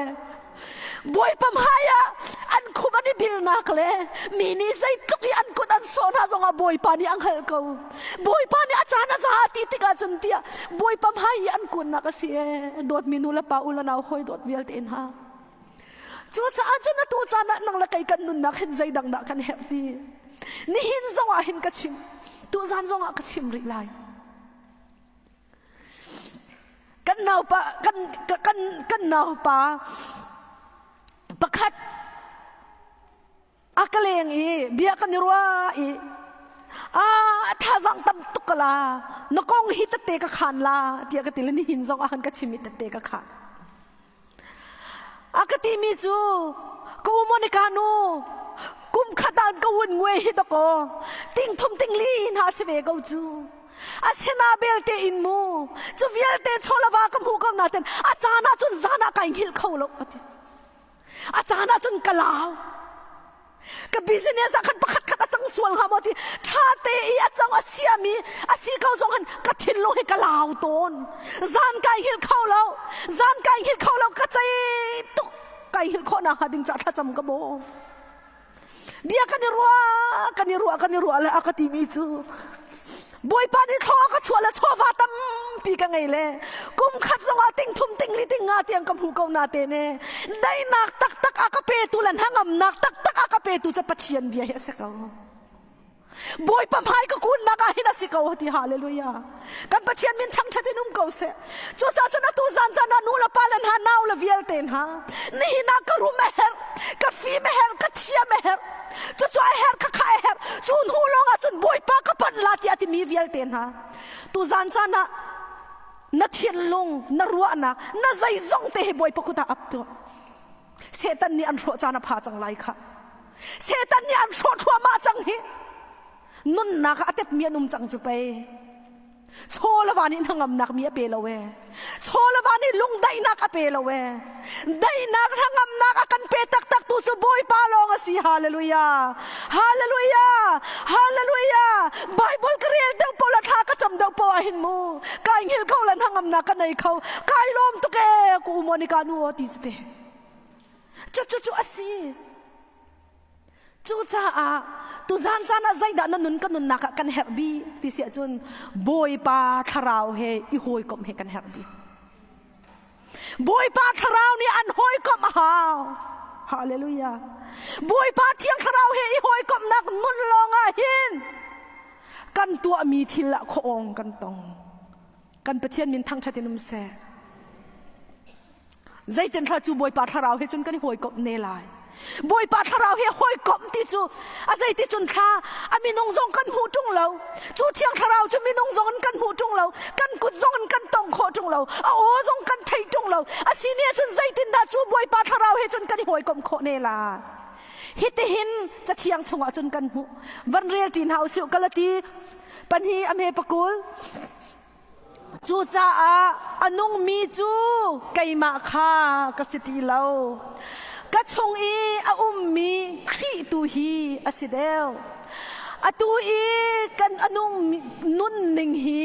S1: Bawipa hmai ah an khum an i bilnak le mi nih zeitluk i an kut an sawh hna zongah Bawipa nih a hngalh ko. Bawipa nih a caan a za ti tikah cun tiah Bawipa hmai i an kunnak a si ee dawtmi nu le pa u le nau hawi dawt vialte hna. Cucaah cun atu caan ah nang le kei kan nunnak hin zeidang dah kan herh ti. Nihin zongah hin ka chim, tuzan zongah ka chim rih lai. Kan naupa kan kan kan naupa pakhat a ka leng i bia kan i ruah i a thazang tam tuk ka la na kong hi tette ka khan la tiah ka ti le nihin zong ah han ka chim i tette ka khan A ka timi cu ka u Monica nu kum khat ah ka un ngui hi dakaw ting thum ting li hna si ve ko cu. Asina belte in mu cu vialte chawlava ka hmu ko naten a caan ah cun zan ah kai hngilh kho lo ati. A caan ah cun ka lau. Ka business ah khan pakhat khat a cang sual hnga maw ti ṭha te i a cang a siami a si ko zong han ka thinlung hi ka lau tawn. Zan kai hngilh kho lo. Zan kai hngilh kho lo ka cei tuk kai hngilh khawh nakhnga ding caah thlacam ka bawm. Bia kan i ruah, kan i ruah, kan i ruah le a ka timi cu Bawipa nih thlaw a ka chuah le chawva tampi ka ngei le kum khat zongah ting thum ting li ting nga tiang ka hmu ko na te ne daihnak taktak a ka petu le hnangamnak taktak a ka petu cu Pathian bia hi a si ko. Bawipa hmai ka kunnak ah hin a si ko ti hallelujah. Kan Pathian min thangṭhat in um ko seh. Cucaah cun atu zan zan ah nu le pa le hna nau le vialte hna nihin ah ka rum a herh, ka fim a herh, ka thiam a herh. Cucu a herh, ka kha a herh. Cu hnu lawng ah cun Bawipa ka panh la tiah a timi vialte hna. Tu zan caan ah na thinlung, na ruahnak, na zeizong te hi Bawipa kut ah ap tuah. Satan nih an hrawh caan a pha cang lai khah. Satan nih an hrawh thluahmah cang hi. Nunnak ah a tepmi an um cang cu pei. Chaw le va nih hnangamnak mi a pe lo ee. Chaw le va nih lungdaihnak a pe lo ee. Daihnak hnangamnak a kan pe taktak tu cu Bawipa lawng a si. Hallelujah. Hallelujah. Hallelujah. Bible ka rel deuh paoh le thla ka cam deuh paoh ah hin mu. Kai hngilh kho le hnangamnak ka nei kho. Kai lawm tuk ee ku Monica nu aw ti cu te. Cucu cu a si. Cucaah tuzan caan ah zeidah na nun ka nunnak ah kan herh bik ti si ahcun Bawipa thlarau he i hawikomh he kan herh bik. Bawipa thlarau nih an hawikomh a hau. Hallelujah. Bawipa thiang thlarau he i hawikomhnak nun lawngah hin kan tuahmi thil ah khuaawng kan tong. Kan Pathian min thangṭhat in um seh. Zeitin thla cu Bawipa thlarau he cun kan i hawikomh ne lai. Bawipa thlarau he hawikomh ti cu a zeiti cun thla a minung zong kan hmuh ṭung lo. Cu thiang thlarau cu minung zong in kan hmuh ṭung lo. Kan kut zong in kan tong khawh ṭung lo. A aw zong kan thei ṭung lo. A si nih cun zeitindah cu Bawipa thlarau he cun kan i hawikomh khawh ne lai. Hitihin cathiang chungah cun kan hmuh. Van rel ṭi hna usih Galati panhi a hme pakul. Cucaah a nungmi cu keimah kha ka si ti lo. Ka chung i a ummi Khrih tu hi a si deuh. Atu i kan a nung nunning hi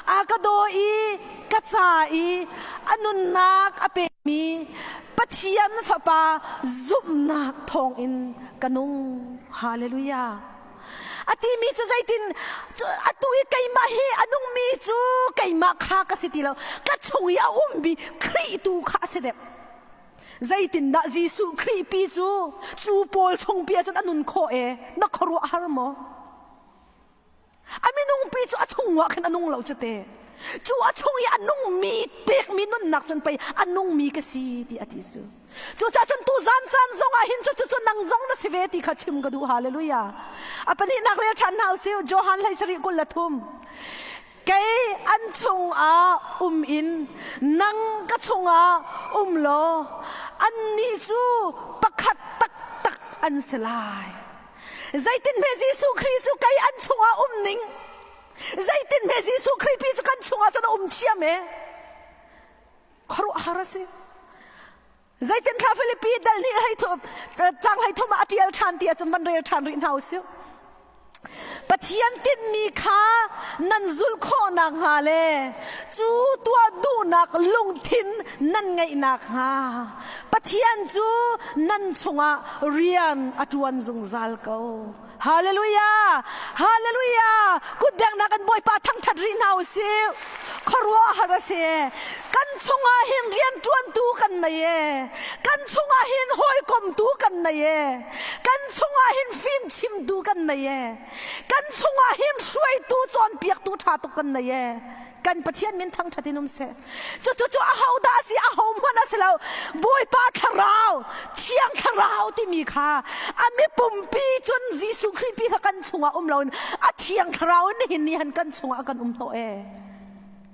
S1: a ka daw i ka ca i a nunnak a pekmi Pathian Fapa zumhnak thawngin ka nung. Hallelujah. A timi cu zeitin atu i keimah hi a nungmi cu keimah kha ka si ti lo ka chung i a ummi Khrih tu kha a si deuh. Zeitindah Jesuh Khrih pi cu cu pawl chung pi ahcun a nun khawh e na khuaruah har maw? A minung pi cu a chung ah khan a nung lo cu te. Cu a chung i a nungmi pekmi nunnak cun pei a nungmi ka si ti a ti cu. Cucaah cun tu zan caan zong ah hin cu cu nang zong na si ve ti kha chim ka duh. Hallelujah. A pahnihnak rel ṭhan hna usih. Johan hlei sarih 23. Kei an chungah um in nang ka chungah um law annih cu pakhat taktak an si lai. Zeitinhme Jesuh Khrih cu kei an chungah um ning Zeitinhme Jesuh Khrih pi cu kan chungah cun a um thiam e. Khuaruahhar a si. Zeitin thla Filipi dal nih hei cang hei thum ah a ṭial ṭhan ti ahcun van rel ṭhan rih hna usih. Pathian tinhmi kha nan zulh khawh nakhnga le cu tuah duhnak lungthin nan ngeih nakhnga Pathian cu nan chungah rian a ṭuan zungzal ko. Hallelujah! Hallelujah! Kutbengnak in Bawipa thangṭhat rih hna u sih. Khuaruahhar a si. Kan chungah hin rianṭuantu kan nei e. Kan chungah hin hawikomtu kan nei e. Kan chungah hin fimchimtu kan nei e. Kan chungah hin hruaitu cawnpiaktu ṭha tuk kan nei e. Kan Pathian min thangṭhat in um seh. Cucu cu ahodah a si, ahohmanh a si lo. Bawipa thlarau, Thiang Thlarau timi kha a mipumpi cun Jesuh Khrih pi kha kan chungah um loin a Thiang Thlarau in nihin ni han kan chungah kan um hnawh ee.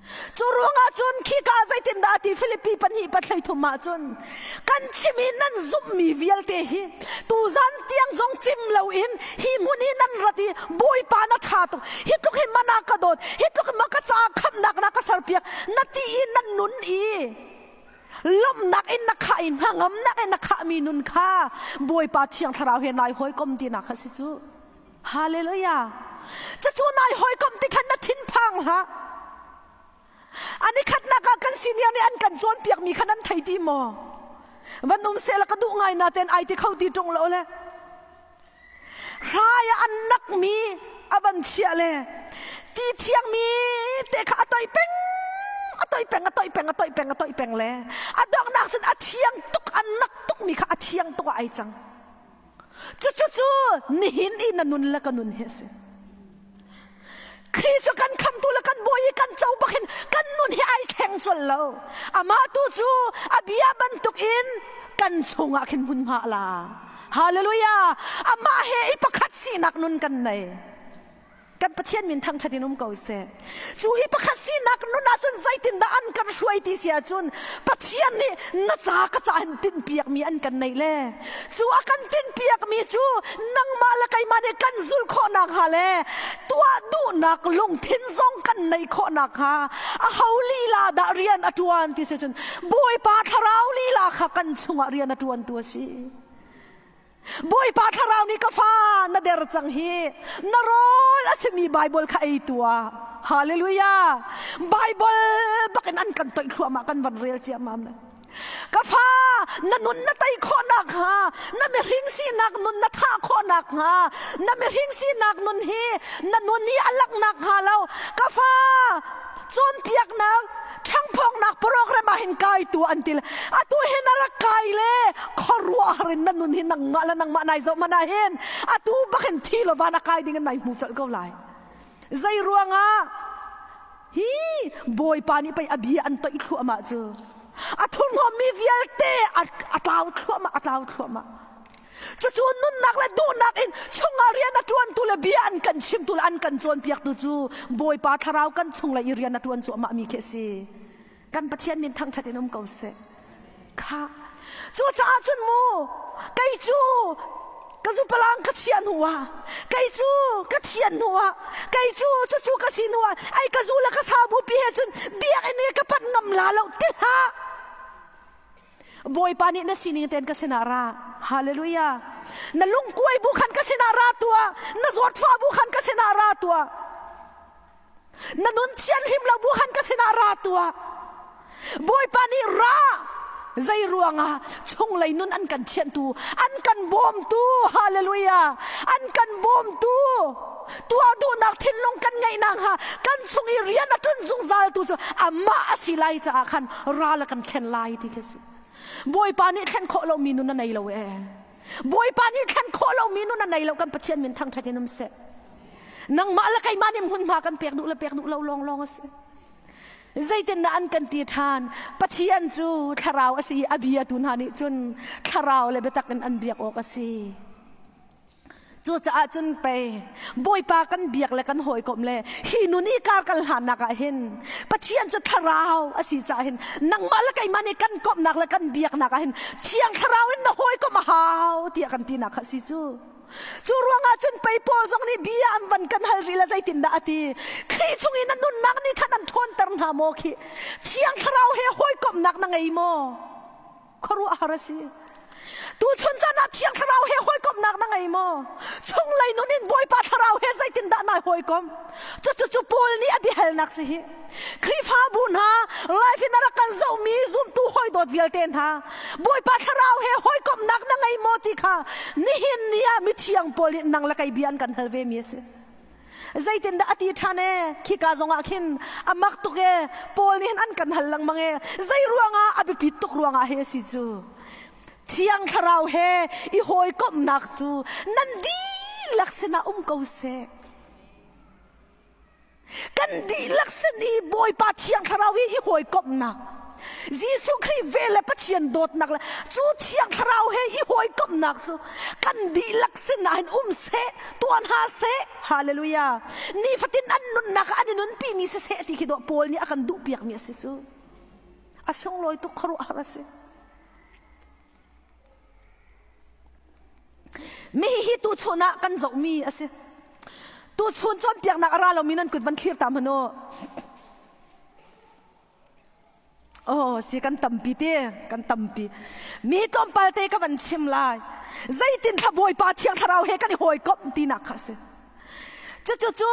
S1: Cu ruangah cun khika zeitindah ti Filipi pahnih pathlei thum ah cun kan chim i nan zumhmi vialte hi tuzan tiang zong cim loin hi hmun hi nan rat i Bawipa na ṭha tuk hi tluk hi mana ka dawt hi tluk hi ma ka caah khamhnak na ka serpiak na ti i nan nun i lawmhnak in na khah i hnangamnak in na khahmi nun kha Bawipa Thiang Thlarau he nai hawikom tinak kha si cu. Hallelujah. Cucu nai hawikom ti khan na thinphang hlah. Ani khatnak ah kan senior nih an kan cawnpiakmi kha nan thei ti maw? Van um seh la ka duh ngai na ten ai ti kho ti ṭung lo le. Hrai ah an nakmi a van chiah le ti thiangmi te kha a toih peng a toih peng a toih peng a toih peng a toih peng le a donghnak cun a thiang tuk an nak tukmi kha a thiang tuk ah ai cang. Cucu cu nihin i na nun le ka nun hi a si. Khrih cu kan khamtu le kan bawi i kan co bak hin kan nun hi ai thleng colh lo. Amah tu cu a bia bantuk in kan chungah khin hmunhma a la. Hallelujah! Amah he i pakhat sinak nun kan nei. Kan Pathian min thangṭhat in um ko seh. Cu i pakhat sinak nun ahcun zeitindah an kan hruai ti si ahcun Pathian nih na ca ka ca in tinhpiakmi an kan neih le cu a kan tinhpiakmi cu nangmah le keimah nih kan zulh khawh nakhnga le tuah duhnak lungthin zong kan neih khawh nakhnga aho lila dah rian a ṭuan ti si cun Bawipa Thlarau lila kha kan chungah rian a ṭuantu a si. Bawipa thlarau nih ka fa na der cang hi na rawl a simi Bible kha ei tuah. Hallelujah. Bible bakin an kan toih thluahmah kan van rel ciammam le. Ka fa na nun na tei khawh nakhnga na mihring sinak nun na thah khawh nakhnga na mihring sinak nun hi na nun hi a lak nakhnga lo ka fa cawnpiaknak ṭhangphawngnak program ah hin kai tu an ti le atu hin a rak kai le khuaruahhar in na nun hi nangmah le nangmah nai zoh hmanh ah hin atu bak in thi lo van a kai ding in nai hmu colh ko lai zei ruangah hi bawipa nih pei a bia an toih thluahmah cu a thurhnawmmi vialte a tlau thluahmah a tlau thluahmah Cucu nunnak le duhnak in chungah rian a ṭuantu le bia an kan chimtu le an kan cawnpiaktu cu Bawipa Thlarau kan chung le i rian a ṭuan cuahmahmi khi a si. Kan Pathian min thangṭhat in um ko seh. Kha. Cucaah cun mu, kei cu ka zupalang ka chiah hnu ah, kei cu ka thian hnu ah, kei cu cucu ka si hnu ah, ai ka zu le ka sau bupi he cun biakinn i ka panh ngam la lo ti hlah. Bawipa nih na sining tein ka sinah ra. Hallelujah. Na lungkuai bu khan ka sinah ra tuah. Na zawtfah bu khan ka sinah ra tuah. Na nun thianhlim lo bu khan ka sinah ra tuah. Bawipa nih ra zei ruangah chunglei nun an kan thianhtu an kan bawmtu hallelujah an kan bawmtu tuah duhnak thinlung kan ngeih nakhnga kan chung i rian a ṭun zungzal tu cu amah a si lai caah khan ral a kan thlen lai ti khi si. Bawipa nih thlen khawh lomi nun a nei lo ee. Bawipa nih thlen khawh lomi nun a nei lo kan Pathian min thangṭhat in um seh. Nangmah le keimah nih hmunhma kan pek duh le pek duh lo lawnglawng a si. Zeitindah an kan ti ṭhan? Pathian cu thlarau a si i a biatu hna nih cun thlarau le biatak in an biak awk a si. Cucaah cun pei Bawipa kan biak le kan hawikomh le hi nun i kar kan hlannak ah hin Pathian cu thlarau a si caah hin nangmah le keimah nih kan komhnak le kan biaknak ah hin Thiang Thlarau in na hawikomh a hau tiah kan tinak kha a si cu. Cu ruangah cun pei Paul zong nih bia an van kan hal rih le zeitindah a ti? Khrih chung i na nunnak nih khan an ṭhawnter hna maw khi? Thiang Thlarau he hawikomhnak na ngei maw? Khuaruahhar a si. Tuchun caan ah Thiang Thlarau he hawikomhnak na ngei maw? Chunglei nun in Bawipa Thlarau he zeitindah nai hawikom? Cucu cu Paul nih a biahalnak si hi. Khrihfabu hna, life in a rak kan zohmi zumtu hawidawt vialte hna, Bawipa Thlarau he hawikomhnak na ngei maw ti kha nihin ni ah mithiang Paul nih nang le kei bia an kan hal ve mi a si. Zeitindah a ti ṭhan ee? Khika zongah khin a mak tuk ee. Paul nih hin an kan hal lengmang ee. Zei ruangah a biapit tuk ruangah hi a si cu. Thiang Thlarau he i hawikomhnak cu nan dihlak sinah um ko seh. Kan dihlak sin i Bawipa Thiang Thlarau hi i hawikomhnak. Jesuh Khrih vel le Pathian dawtnak le cu Thiang Thlarau he i hawikomhnak cu kan dihlak sinah hin um seh, tuan ha seh. Hallelujah. Nifatin an nunnak ah an i nunpimi siseh ti khi dawh Paul nih a kan duhpiakmi a si cu. A sunglawi tuk khuaruahhar a si. Mi hi tuchun ah kan zohmi a si. Tuchun cawnpiaknak a ra lomi nan kut van thlir ta hmanh u. Oh, si kan tampi te, kan tampi. Mi hi tlawmpal te ka van chim lai. Zeitin thla Bawipa Thiang Thlarau he kan i hawikomh tinak kha a si. Cucu cu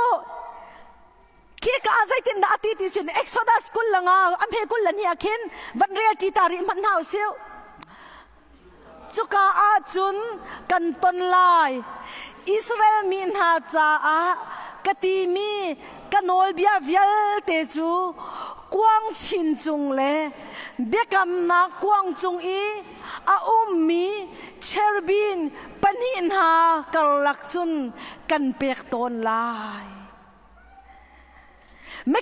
S1: khi ka ah zeitindah a ti ti sin Exodus kul langa amhe kul la ni ah khin van rel ṭi ta rih hmanh hna usih. Cuka ah cun kan ton lai. Israel mi hna caah ka timi ka nawlbia vialte cu kuang chin cung le biakamnak kuang cung i a ummi cherubim pahnih hna karlak cun kan pek tawn lai.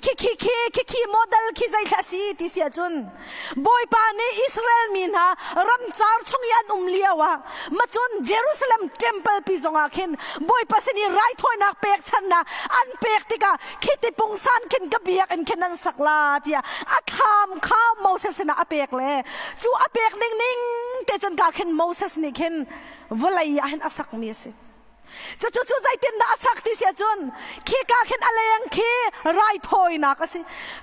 S1: Khi khi khi khi model khi zeithla si ti si ahcun Bawipa nih Israel mi hna ramcar chung i an um lio ah macun Jerusalem temple pi zongah khin Bawipa sin i raithawinak pekchannak an pek tikah khi ti pungsan khin ka biakinn khin an sak la tiah a thlam kha Moses sinah a pek le cu a pek ning ning te cun ka khin Moses nih khin vawlei ah hin a sakmi a si. Cucu cu zeitindah a sak ti si ahcun khika khin a leng khi raithawinak a si.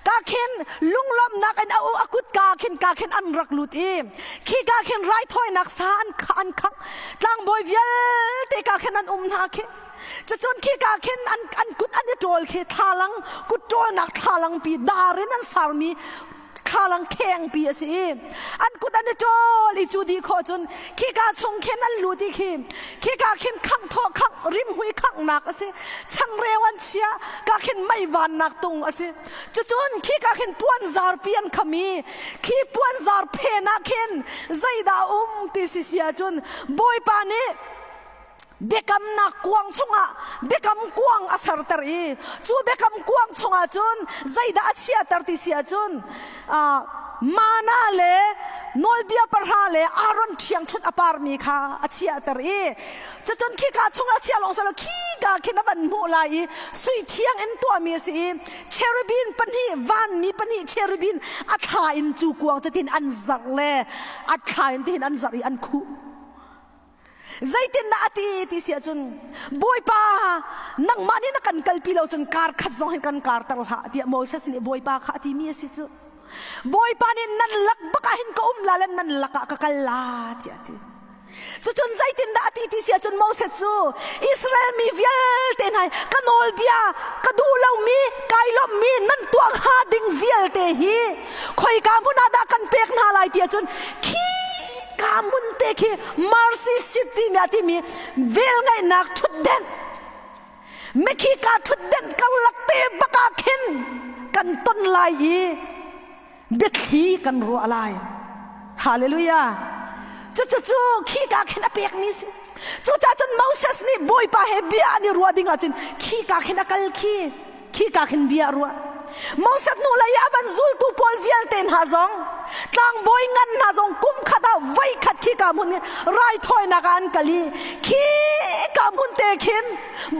S1: Ka khin lunglawmhnak in a u a kut ka khin ka khin an rak lut i khika khin raithawinak sa an an khangh. Tlangbawi vialte ka khin an um hna khi. Cucun khika khin an an kut an i ṭawl khi thlalang kut ṭawlnak thlalang pi dar in an sarmi thlalang khengpi a si i an kut an i ṭawl i cu dih khawh cun khika chung khin an lut i khi khika khin khangh thawh khangh rimhmui khanghnak a si changreu an chia ka khin mei vannak tung a si cucun khika khin puanzarpi an kham i khi puanzar phen ah khin zeidah a um ti si si ahcun Bawipa nih biakamnak kuang chungah biakam kuang a serter i cu biakam kuang chungah cun zeidah a chiahter ti si ahcun mana le nawlbia pahra le Aaron ṭhiangṭhunh a parmi kha a chiahter i cucun khika chungah a chiah lawng silo khika khin a van hmuh lai i sui thiang in tuahmi a si i cherubim pahnih vanmi pahnih cherubim a thla in cu kuang cutin an zarh le a thla in tihin an zarh i an khuh Zeitindah a ti ti si ahcun Bawipa nangmah nih na kan kalpi lo cun kar khat zong hin kan karter hlah tiah Moses nih Bawipa kha a timi a si cu. Bawipa nih nan lak bak ah hin ka um la le nan lakah ka kal la tiah a ti. Cucun zeitindah a ti ti si ahcun Moses cu Israel mi vialte hna ka nawlbia ka duh lomi kai lawmhmi nan tuah hnga ding vialte hi khoika hmun ah dah kan pek hna lai ti ahcun khi ka hmun te khi mercy seat timi a timi velngeihnak ṭhutdenh mikhi ka ṭhutdenh karlak te bak ah khin kan ton lai i biathli kan ruah lai hallelujah cucu cu khi ka khin a pekmi si cucaah cun Moses nih Bawipa he bia an i ruah ding ahcun khi ka khin a kal khi Khika khin bia a ruah. Moses hnu lei i a van zultu pawl vialte hna zong tlangbawi ngan hna zong kum khat ah voi khat khika hmun i raithawinak ah an kal i khika hmun te khin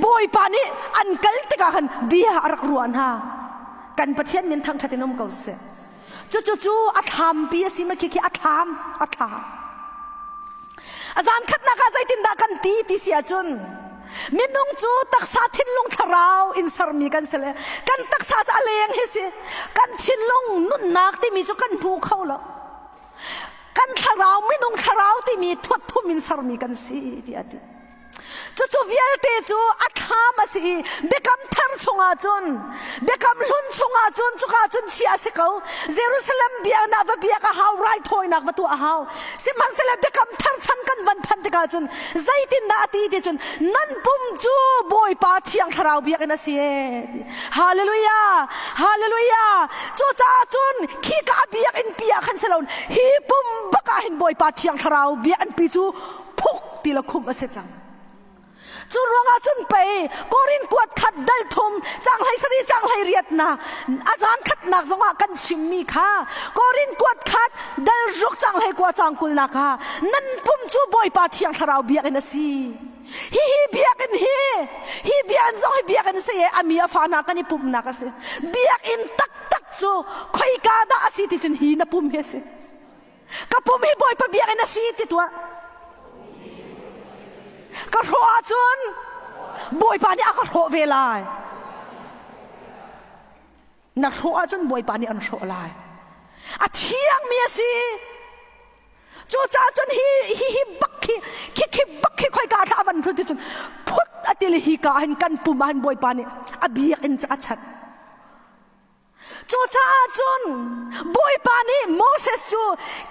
S1: Bawipa nih an kal tikah khan bia a rak ruah hna. Kan Pathian min thangṭhat in um ko seh. Cucu cu a thlampi a si ma khi khi a thlam a thlam. A zan khatnak ah zeitindah kan ti ti si ahcun minung cu taksa thinlung thlarau in sermi kan si le kan taksa cu a leng hi si kan thinlung nunnak timi cu kan hmu kho lo kan thlarau minung thlarau timi thuat thum in sermi kan si tiah a ti Cucu vialte cu a thlam a si i biakam thar chungah cun biakam hlun chungah cun cuka cun chiah a si ko. Jerusalem biaknak va biak a hau, raithawinak va tuah a hau. Sihmanhsehlaw biakam thar chan kan van phanh tikah cun zeitindah a ti ti cun nan pum cu Bawipa Thiang Thlarau biakinn a si ee. Hallelujah! Hallelujah! Cucaah cun khika biakinn pi ah khan si lo hi pum bak ah hin Bawipa Thiang Thlarau biakinn pi cu phuk ti la khumh a si cang. Cu ruangah cun pei Korin kuat khat dal thum cang hlei sari cang hlei riat na a zan khatnak zongah kan chimmi kha Korin kuat khat dal ruk cang hlei kua cang kulnak kha nan pum cu Bawipa Thiang Thlarau biakinn a si. Hihi biakinn hi hi biakinn zong hi biakinn si i a mi a fa hna kan i pumhnak a si. Biakinn taktak cu khoika dah a si ti cun hi na pum hi a si. Ka pum hi Bawipa biakinn a si ti tuah. Ka hrawh ahcun Bawipa nih a ka hrawh ve lai. Na hrawh ahcun Bawipa nih an hrawh lai. A thiangmi a si. Cucaah cun hi hi hi bak hi khi khi bak khi khoika thla a van thut ti cun phut a ti le hi ka ah hin kan pum ah hin Bawipa nih a biakinn cu a chat. Cucaah cun Bawipa nih Moses cu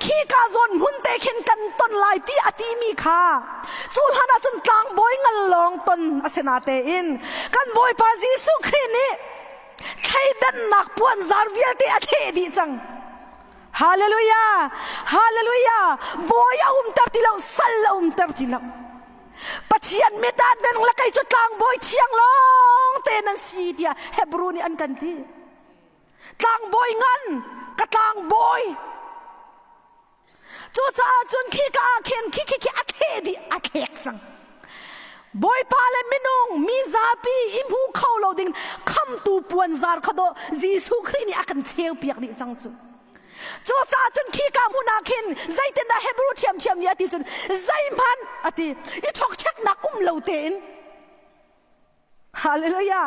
S1: khika zawn hmun te khin kan ton lai ti a timi kha cu hlan ah cun tlangbawi ngal lawng ton a si natein kan Bawipa Jesuh Khrih nih thleidannak puanzar vialte a thleh dih cang. Hallelujah! Hallelujah! Bawi a umter ti lo, sal a umter ti lo. Pathian mit ah nan le kei cu tlangbawi thiang lawng te nan si tiah Hebrew nih an kan ti. Tlangbawi ngan ka tlangbawi. Cucaah cun khi ka ah khin khi khi khi a thleh dih a thlek cang. Bawipa le minung mi zapi i hmu kho lo ding khamtu puanzar kha dawh Jesuh Khrih nih a kan cheu piak dih cang cu. Cucaah cun khika hmun ah khin zeitindah Hebrew ṭhiamṭhiam nih a ti cun zeihmanh a ti i ṭhokṭheknak um lo tein Hallelujah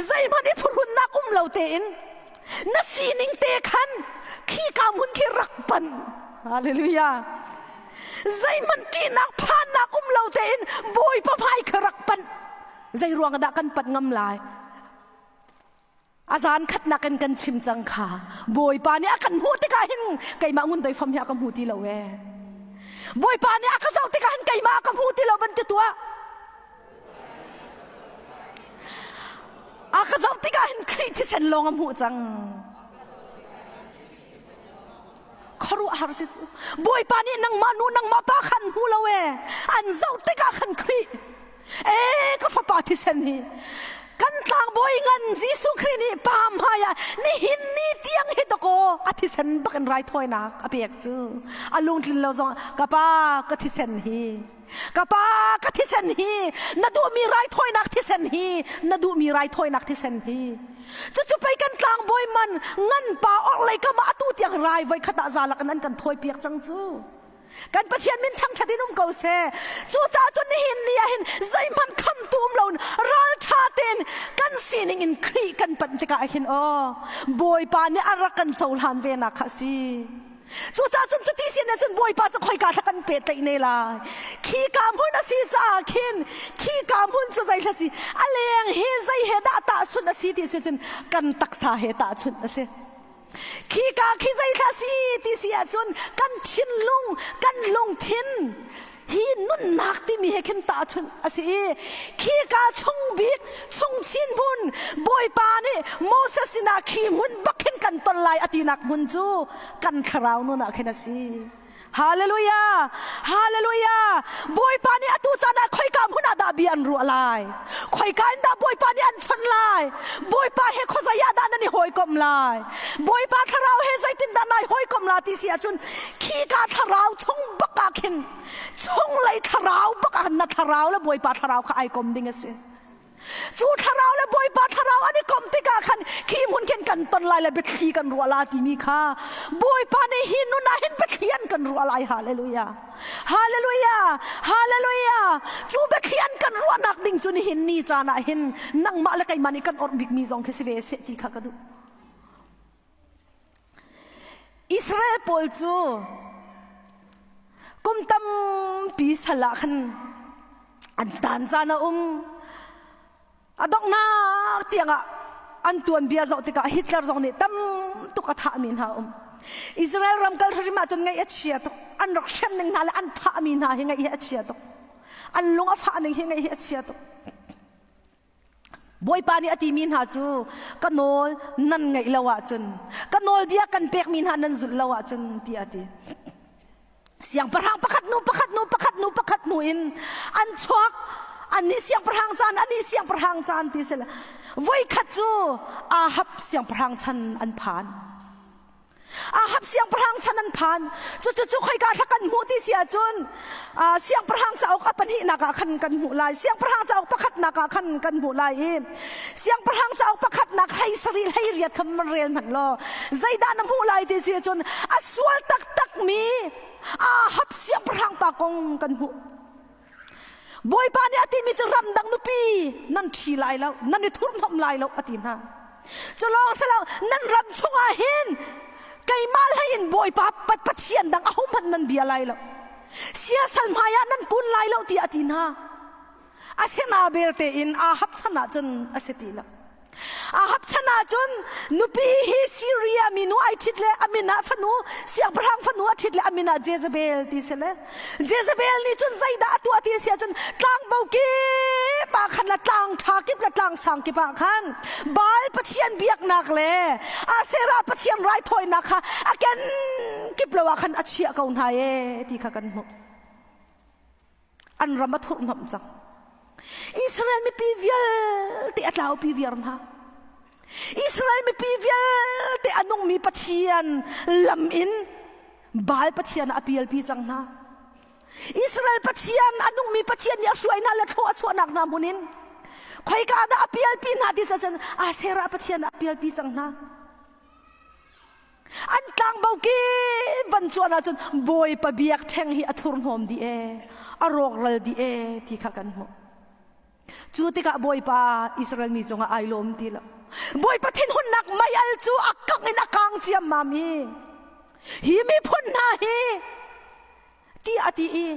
S1: zeihmanh i phuhrunnak um lo tein na sining te khan khika hmun khi rak panh Hallelujah zeihmanh ṭihnak phannak um lo tein Bawipa hmai kha rak panh zei ruang dah kan panh ngam lai A zan khatnak in kan chim cang kha Bawipa nih a kan hmuh tikah hin keimah ngun doi fam hi a ka hmu ti lo ee. Bawipa nih a ka zoh tikah hin keimah a ka hmu ti lo van ti tuah. A ka zoh tikah hin Khrih thisen lawng a hmuh cang. Khuaruahhar si cu. Bawipa nih nangmah nu nangmah pa khan hmu lo ee. An zoh tikah khan Khrih ee ka fapa thisen hi kan tlangbawi ngan Jesuh Khrih nih pa hmai ah nihin ni tiang hi dakaw a thisen bak in raithawinak a pek cu a lungtlin lo zong ka pa ka thisen hi ka pa ka thisen hi na duhmi raithawinak thisen hi na duhmi raithawinak thisen hi cucu pei kan tlangbawi man ngan pa orhlei kam ah atu tiang rai voi khat ah zalak in an kan thawi piak cang cu kan Pathian min thangṭhat in um ko seh cucaah cun nihin ni ah hin zeihmanh khamtu um loin ralṭha tein kan sining in Khrih kan panh tikah hin aw Bawipa nih a rak kan cohlan ve nak kha a si Cucaah cun cuti sin cun Bawipa cu khoika thla kan pehtlaih ne lai. Khika hmun a si caah khin khika hmun cu zei hla si a leng hi zei he dah tahchunh a si ti si cun kan taksa he tahchunh a si. Khika khi zei thla si ti si ahcun kan thinlung kan lungthin hi nunnak timi he khin tahchunh a si i khika chung bik chungchin hmun Bawipa nih Moses sinah khi hmun bak hin kan ton lai a tinak hmun cu kan thlarau nun ah khin a si. Hallelujah! Hallelujah! Bawipa nih atu caan ah khoika hmun ah dah bia an ruah lai? Khoika in dah Bawipa nih an chawnh lai? Bawipa he khuazei ah dah nan i hawikomh lai? Bawipa thlarau he zeitindah nai hawikomh la ti si ahcun khika thlarau chung bak ah khin chunglei thlarau bak ah na thlarau le Bawipa thlarau kha ai kom ding a si. Cu thlarau le Bawipa thlarau an i kom tikah khan khi hmun khin kan ton lai le biathli kan ruah la timi kha Bawipa nih hi nun ah hin biathli an kan ruah lai. Hallelujah. Hallelujah. Hallelujah. Cu biathli an kan ruahnak ding cu nihin ni caan ah hin nangmah le keimah nih kan orh bikmi zong khi si ve seh ti kha ka duh. Israel pawl cu kum tampi sal ah khan an tan caan a um. A donghnak tiangah an tuanbia zoh tikah Hitler zong nih tam tuk a thahmi hna a um. Israel ram kal hrim ahcun ngaih a chia tuk. An rak hrem ning hna le an thahmi hna hi ngaih hi a chia tuk. An lung a fah ning hi ngaih hi a chia tuk. Bawipa nih a timi hna cu ka nawl nan ngaih lo ahcun ka nawlbia kan pekmi hna nan zulh lo ahcun tiah a ti. Siangpahrang pakhat hnu pakhat hnu pakhat hnu pakhat hnu in an chuak. Annih siangpahrang caan, anih siangpahrang caan ti si le voikhat cu Ahab siangpahrang chan an phan. Ahab siangpahrang chan an phan. Cucu cu khoika thla kan hmuh ti si ahcun siangpahrang cauk a pahnihnak ah khan kan hmuh lai. Siangpahrang cauk pakhatnak ah khan kan hmuh lai i siangpahrang cauk pakhatnak hlei sarih hlei riat kha rel hmanh law zeidah na hmuh lai ti si ahcun a sual taktakmi Ahab siangpahrang pa kong kan hmuh. Bawipa nih a timi cu ramdang nupi nan ṭhi lai lo, nan i thurhnomh lai lo a ti hna. Cu lawng si lo, nan ram chungah hin keimah hlei in Bawipa Pathian dang ahohmanh nan bia lai lo. Siasal hmaiah nan kun lai lo tiah a ti hna. Asina belte in Ahab chan ah cun a si ti lo. Ahab chan ahcun nupi hi Syria minu ai ṭhit le a min ah fanu siangpahrang fanu a ṭhit le a min ah Jezebel ti si le Jezebel nih cun zeidah a tuah ti a si ahcun tlangbo kip ah khan le tlang ṭha kip le tlang sang kip ah khan Baal pathian biaknak le Asherah pathian raithawinak kha a ken kip lo ah khan a chiah ko hna ee ti kha kan hmuh. An ram a thurhnomh cang. Israel mipi vialte a tlaupi viar hna. Israel mipi vialte a nungmi Pathian lam in Baal Pathian ah a pialpi cang hna. Israel Pathian a nungmi Pathian nih a hruai hna le thlawh a chuahnak hna hmun in khoika dah a pialpi hna ti cun Asherah Pathian ah a pialpi cang hna. An tlangbo kip van cuan ahcun Bawipa biakṭheng hi a thurhnawm dih ee, a rawkral dih ee ti kha kan hmuh. Cu tikah Bawipa Israel mi cungah ai lawm ti lo. Bawipa thinhunnak mei-al cu a kangh in a kang ciammam i hi miphun hna hi ti a ti i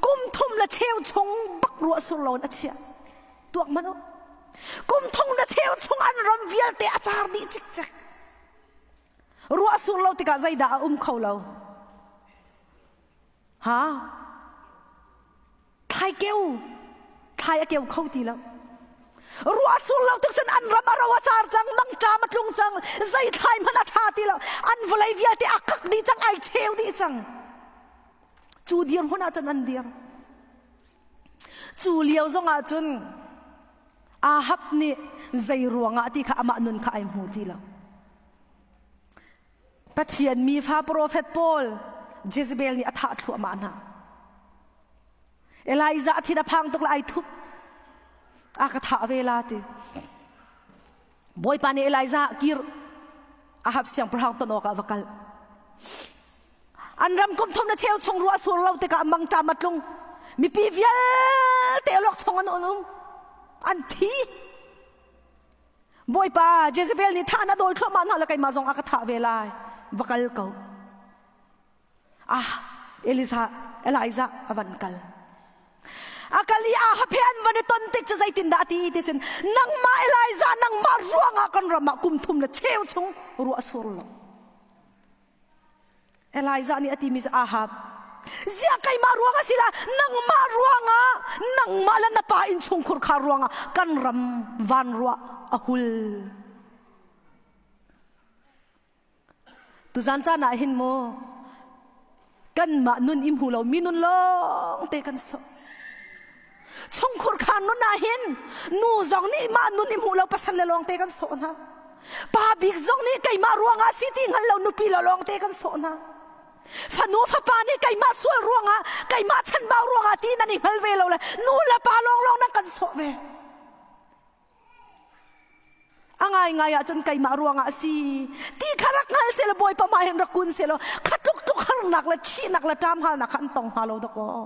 S1: kum thum le cheu chung bak ruah sur loin a chiah. Tuak hmanh u. Kum thum le cheu chung an ram vialte a car dih cikcek. Ruah sur lo tikah zeidah a um kho lo? Ha? Thlai keu. Thlai a keu kho ti lo. Ruah sur lo tuk cun an ram a ro a car cang, mangṭam a tlung cang, zei thlai hmanh a ṭha ti lo. An vawlei vialte a kak dih cang, ai cheu dih cang. Cu dirhmun ah cun an dir. Cu lio zongah cun Ahab nih zei ruangah ti kha amah nun kha ai hmu ti lo. Pathian mi fa profet pawl Jezebel nih a thah thluahmah hna. Elijah a thin a phang tuk le ai thup. A ka thah ve la ti. Bawipa nih Elijah kir Ahab siangpahrang ton awkah va kal. An ram kum thum na cheu chung ruah sur lo tikah mangṭam a tlung. Mipi vialte lawk chung an um. An thi. Bawipa Jezebel nih thah na dawi thluahmah hna le keimah zong a ka thah ve lai. Va kal ko. Ah, Elisa, Elijah a van kal. A kal i Ahab he an van i ton tik cu zeitindah a ti ti cun nangmah Elijah nangmah ruangah kan ram ah kum thum le cheu chung ruah a sur lo. Elijah nih a timi cu Ahab, ziah keimah ruangah si lah nangmah ruangah nangmah le na pa innchungkhur kha ruangah kan ram van ruah a hul. Tuzan caan ah hin mu kanmah nun i hmu lo mi nun lawng te kan so. Chungkhur kha nun ah hin nu zong nih mah nun i hmu lo pasal le lawng te kan sawh hna. Pa bik zong nih keimah ruangah si ti hngal lo nupi lo lawng te kan sawh hna. Fanu fapa nih keimah sual ruangah keimah chanbau ruangah ti nan i hngal ve lo le nu le pa lawnglawng nan kan sawh ve. A ngaingai ahcun keimah ruangah a si ti kha rak hngal selaw Bawipa hmai hin rak kun selaw kha tluk tluk harnak le thihnak le ṭamhalnak kha an tong hnga lo dakaw.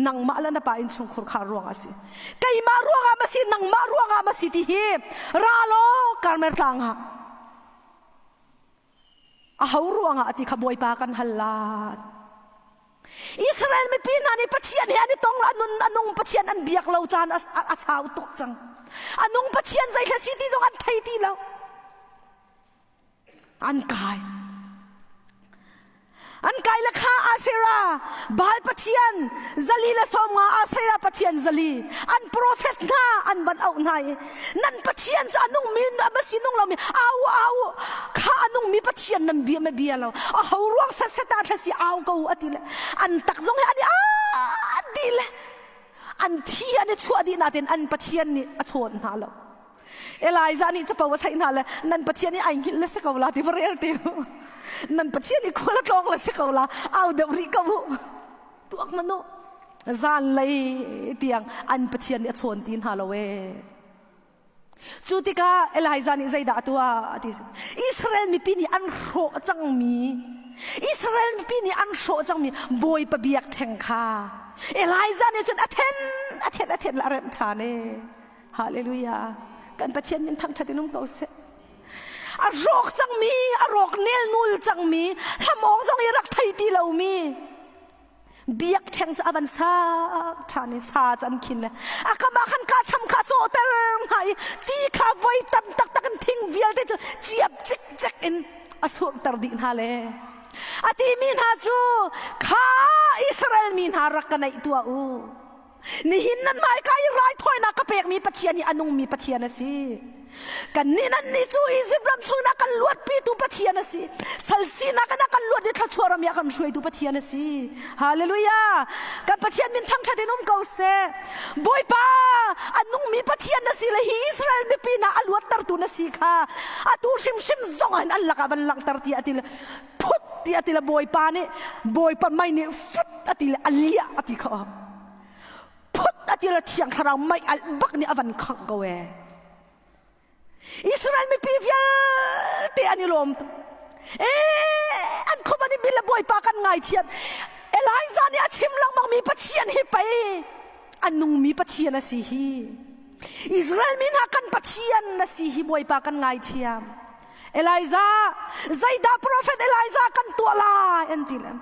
S1: Nangmah le na pa innchungkhur kha ruangah a si. Keimah ruangah ma si, nangmah ruangah ma si ti hi ra law Karmel tlang ah aho ruangah ti kha Bawipa kan hal la. Israel mipi hna nih Pathian he an i tong anun anung Pathian an biak lo caan a sau tuk cang. Anung Pathian zei hla si ti zong an thei ti lo. An kai. An kai le kha Asherah Baal pathian zali le 50 Asherah pathian zali an profet hna an van auh hna i nan pathian cu a nungmi a si nung lomi au au kha a nungmi pathian nan bia ma bia lo a ho ruang set set ah thla si au ko ati le an tak zong hi an i a dih le. An thi an i chuah dih nain an Pathian nih a chawn hna lo. Elijah nih capo a saih hna le nan Pathian nih ai hngilh le si ko la ti va rel ti nan Pathian nih khual a tlawng le si ko la au deuh rih ko u tuak man u zanlei tiang an Pathian nih a chawn ti hna lo ee Cu tikah Elijah nih zeidah a tuah ti Israel mipi nih an hrawh cangmi Israel mipi nih an hrawh cangmi Bawipa biakṭheng kha Elijah nih cun a then a then a then le a remh ṭhan e. Hallelujah. Kan Pathian min thangṭhat in um ko seh. A rawk cangmi, a rawk nelnul cangmi, hlam awk zong i rak thei ti lomi biakṭheng cu a van sak ṭhan i sa cu an khin le a kam ah khan kahcham kha a cawhter hna i ti kha voi tam taktak in thing vialte cu ciap cikcek in a surhter dih hna le a timi hna cu kha Israel mi hna rak ka naih tuah u Nihin nan hmaika i raithawinak ka pekmi Pathian hi a nungmi Pathian a si. Kannih nannih cu Izipt ram chungin a kan luatpitu Pathian a si. Sal sinak in a kan luat i thluachuah ram i a kan hruaitu Pathian a si. Hallelujah! Kan Pathian min thangṭhat in um ko seh. Bawipa, a nungmi Pathian na si le hi Israel mipi hna a luattertu na si kha atu hrimhrim zong ah hin an lakah van langhter tiah a ti le phut ti a ti le Bawipa nih Bawipa mei nih fut a ti le a liah a ti kho phut a ti le thiang thlarau mei alh bak nih a van khangh ko ee Israel mipi vialte an i lawm ee an khom an i bil le Bawipa kan ngaithiam Elijah nih a chim lengmang mi Pathian hi pei a nungmi Pathian a si hi Israel mi hna kan Pathian na si hi Bawipa kan ngaithiam Elijah zeidah profet Elijah kan tuah lai an ti le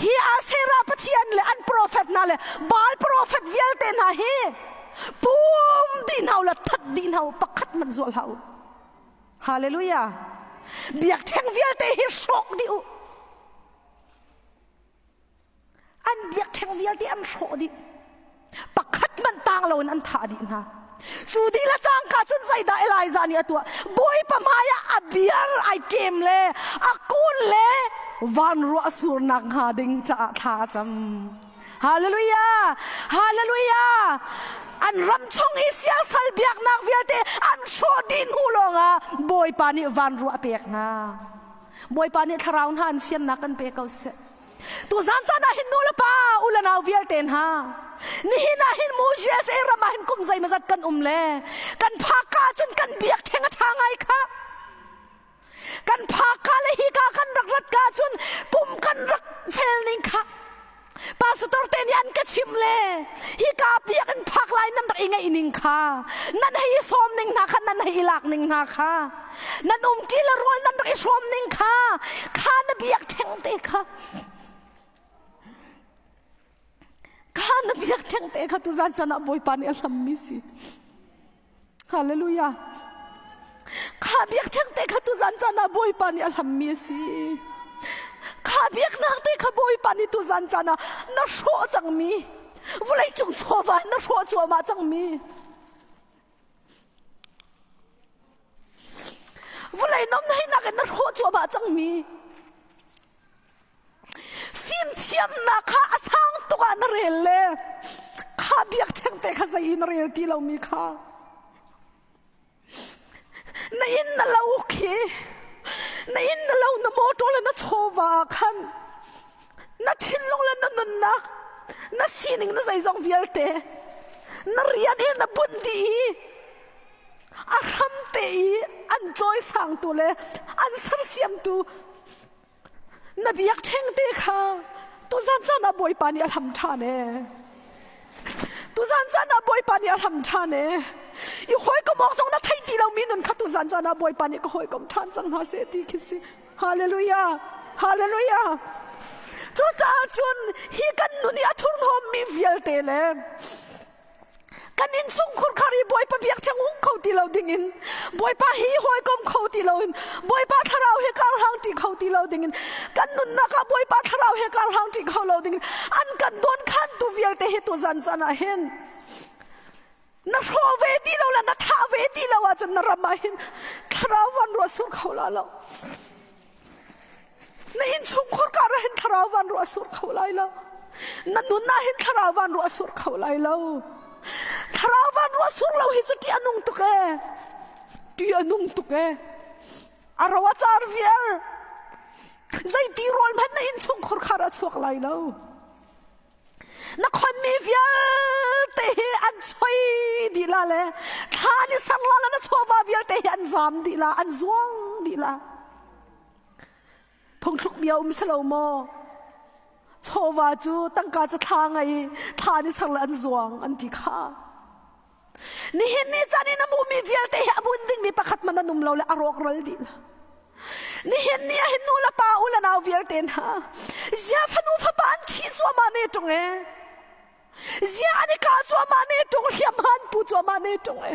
S1: hi Asherah pathian le an profet hna le Baal profet vialte hna hi pum dih hna la that dih hna pakhat hmanh zual hlah u Hallelujah biakṭheng vialte hi hrawk dih u An biakṭheng vialte an hrawh dih. Pakhat hmanh tang loin an thah dih hna. Cu dih le cangka cun zeidah Elijah nih a tuah? Bawipa hmaiah a biar ai ṭem le a kun le van ruah surnak hnga ding caah thla a cam. Hallelujah! Hallelujah! An ram chung i siasal biaknak vialte an hrawh dih hnu lawngah Bawipa nih van ruah a pek hna. Bawipa nih thlarau hna an fiannak kan pe ko seh. Tuzan caan ah hin nu le pa u le nau vialte hna nihin ah hin mu USA ram ah hin kum zeimazat kan um le kan phak ka cun kan biak theng a ṭha ngai kha kan phak ka le hi ka kan rak rat ka cun pum kan rak fel ning kha pastor te nih an ka chim le hi ka biak in phak lai nan rak i ngeih ning kha nan hei i sawm ning hna kha nan hei i lak ning hna kha nan umṭi le rawl nan rak i hrawm ning kha kha na biak theng te kha kha na biak theng te kha tuzan chan ah Bawipa nih a hlammi si Hallelujah kha biak theng te kha tuzan chan ah Bawipa nih a hlammi a si kha biaknak te kha Bawipa nih tuzan chan ah na hrawh cangmi vawlei cung chawva na hrawh cuahmah cangmi Vawlei nomhnak in na hrawh cuahmah cangmi fimthiamnak kha a sang tuk ah na rel le kha biakṭheng te kha zei in na rel ti lomi kha na inn na lo khi na inn na lo na motor le na chawva ah khan na thinlung le na nunnak na sining na zeizong vialte na rian hi na bunh dih i a hram te i an cawisangtu le an sersiamtu na biak theng te kha tuzan caan ah Bawipa nih a hlam ṭhan ee tuzan caan ah Bawipa nih a hlam ṭhan ee i hawikom awk zong na thei ti lomi nun kha tuzan caan ah Bawipa nih ka hawikom ṭhan cang hna seh ti khi si Hallelujah! Hallelujah! Cucaah cun hi kan nun i a thurhnawmmi vialte le kan innchungkhur khar i Bawipa biakṭheng hung kho ti lo dingin Bawipa hi hawikom kho ti loin Bawipa thlarau he karhang ṭi kho ti lo dingin kan nunnak ah Bawipa thlarau he karhang ṭi kho lo dingin an kan dawnkhantu vialte hi tuzan caan ah hin na hrawh ve ti lo le na thah ve ti lo ahcun na ram ah hin thlarau van ruah sur kho la lo na innchungkhur kar ah hin thlarau van ruah sur kho lai lo. Na nun ah hin thlarau van ruah sur kho lai lo. Thlarau van ruah sur lo hi cu ṭih a nung tuk ee. Ṭih a nung tuk ee. A ro a car viar. Zei ti rawl hmanh na innchung khurkhar a chuak lai lo. Na khonmi vialte hi an choi dih la le thla ni sang la le na chawva vialte hi an zam dih la, an zuang dih la. Phungthluk bia um si lo maw? Chawva cu tangka cu thla ngei, thla ni sang le an zuang an ti kha. Nihin ni caan in a hmumi vialte hi a bun dingmi pakhat man an um lo le a rawkral dih la. Nihin ni ah hin nu le pa u le nau vialte hna zia fanu fapa an thi cuahmah ne ṭung e. Zia an i kah cuahmah ne ṭung hliamhma an pu cuahmah ne ṭung e.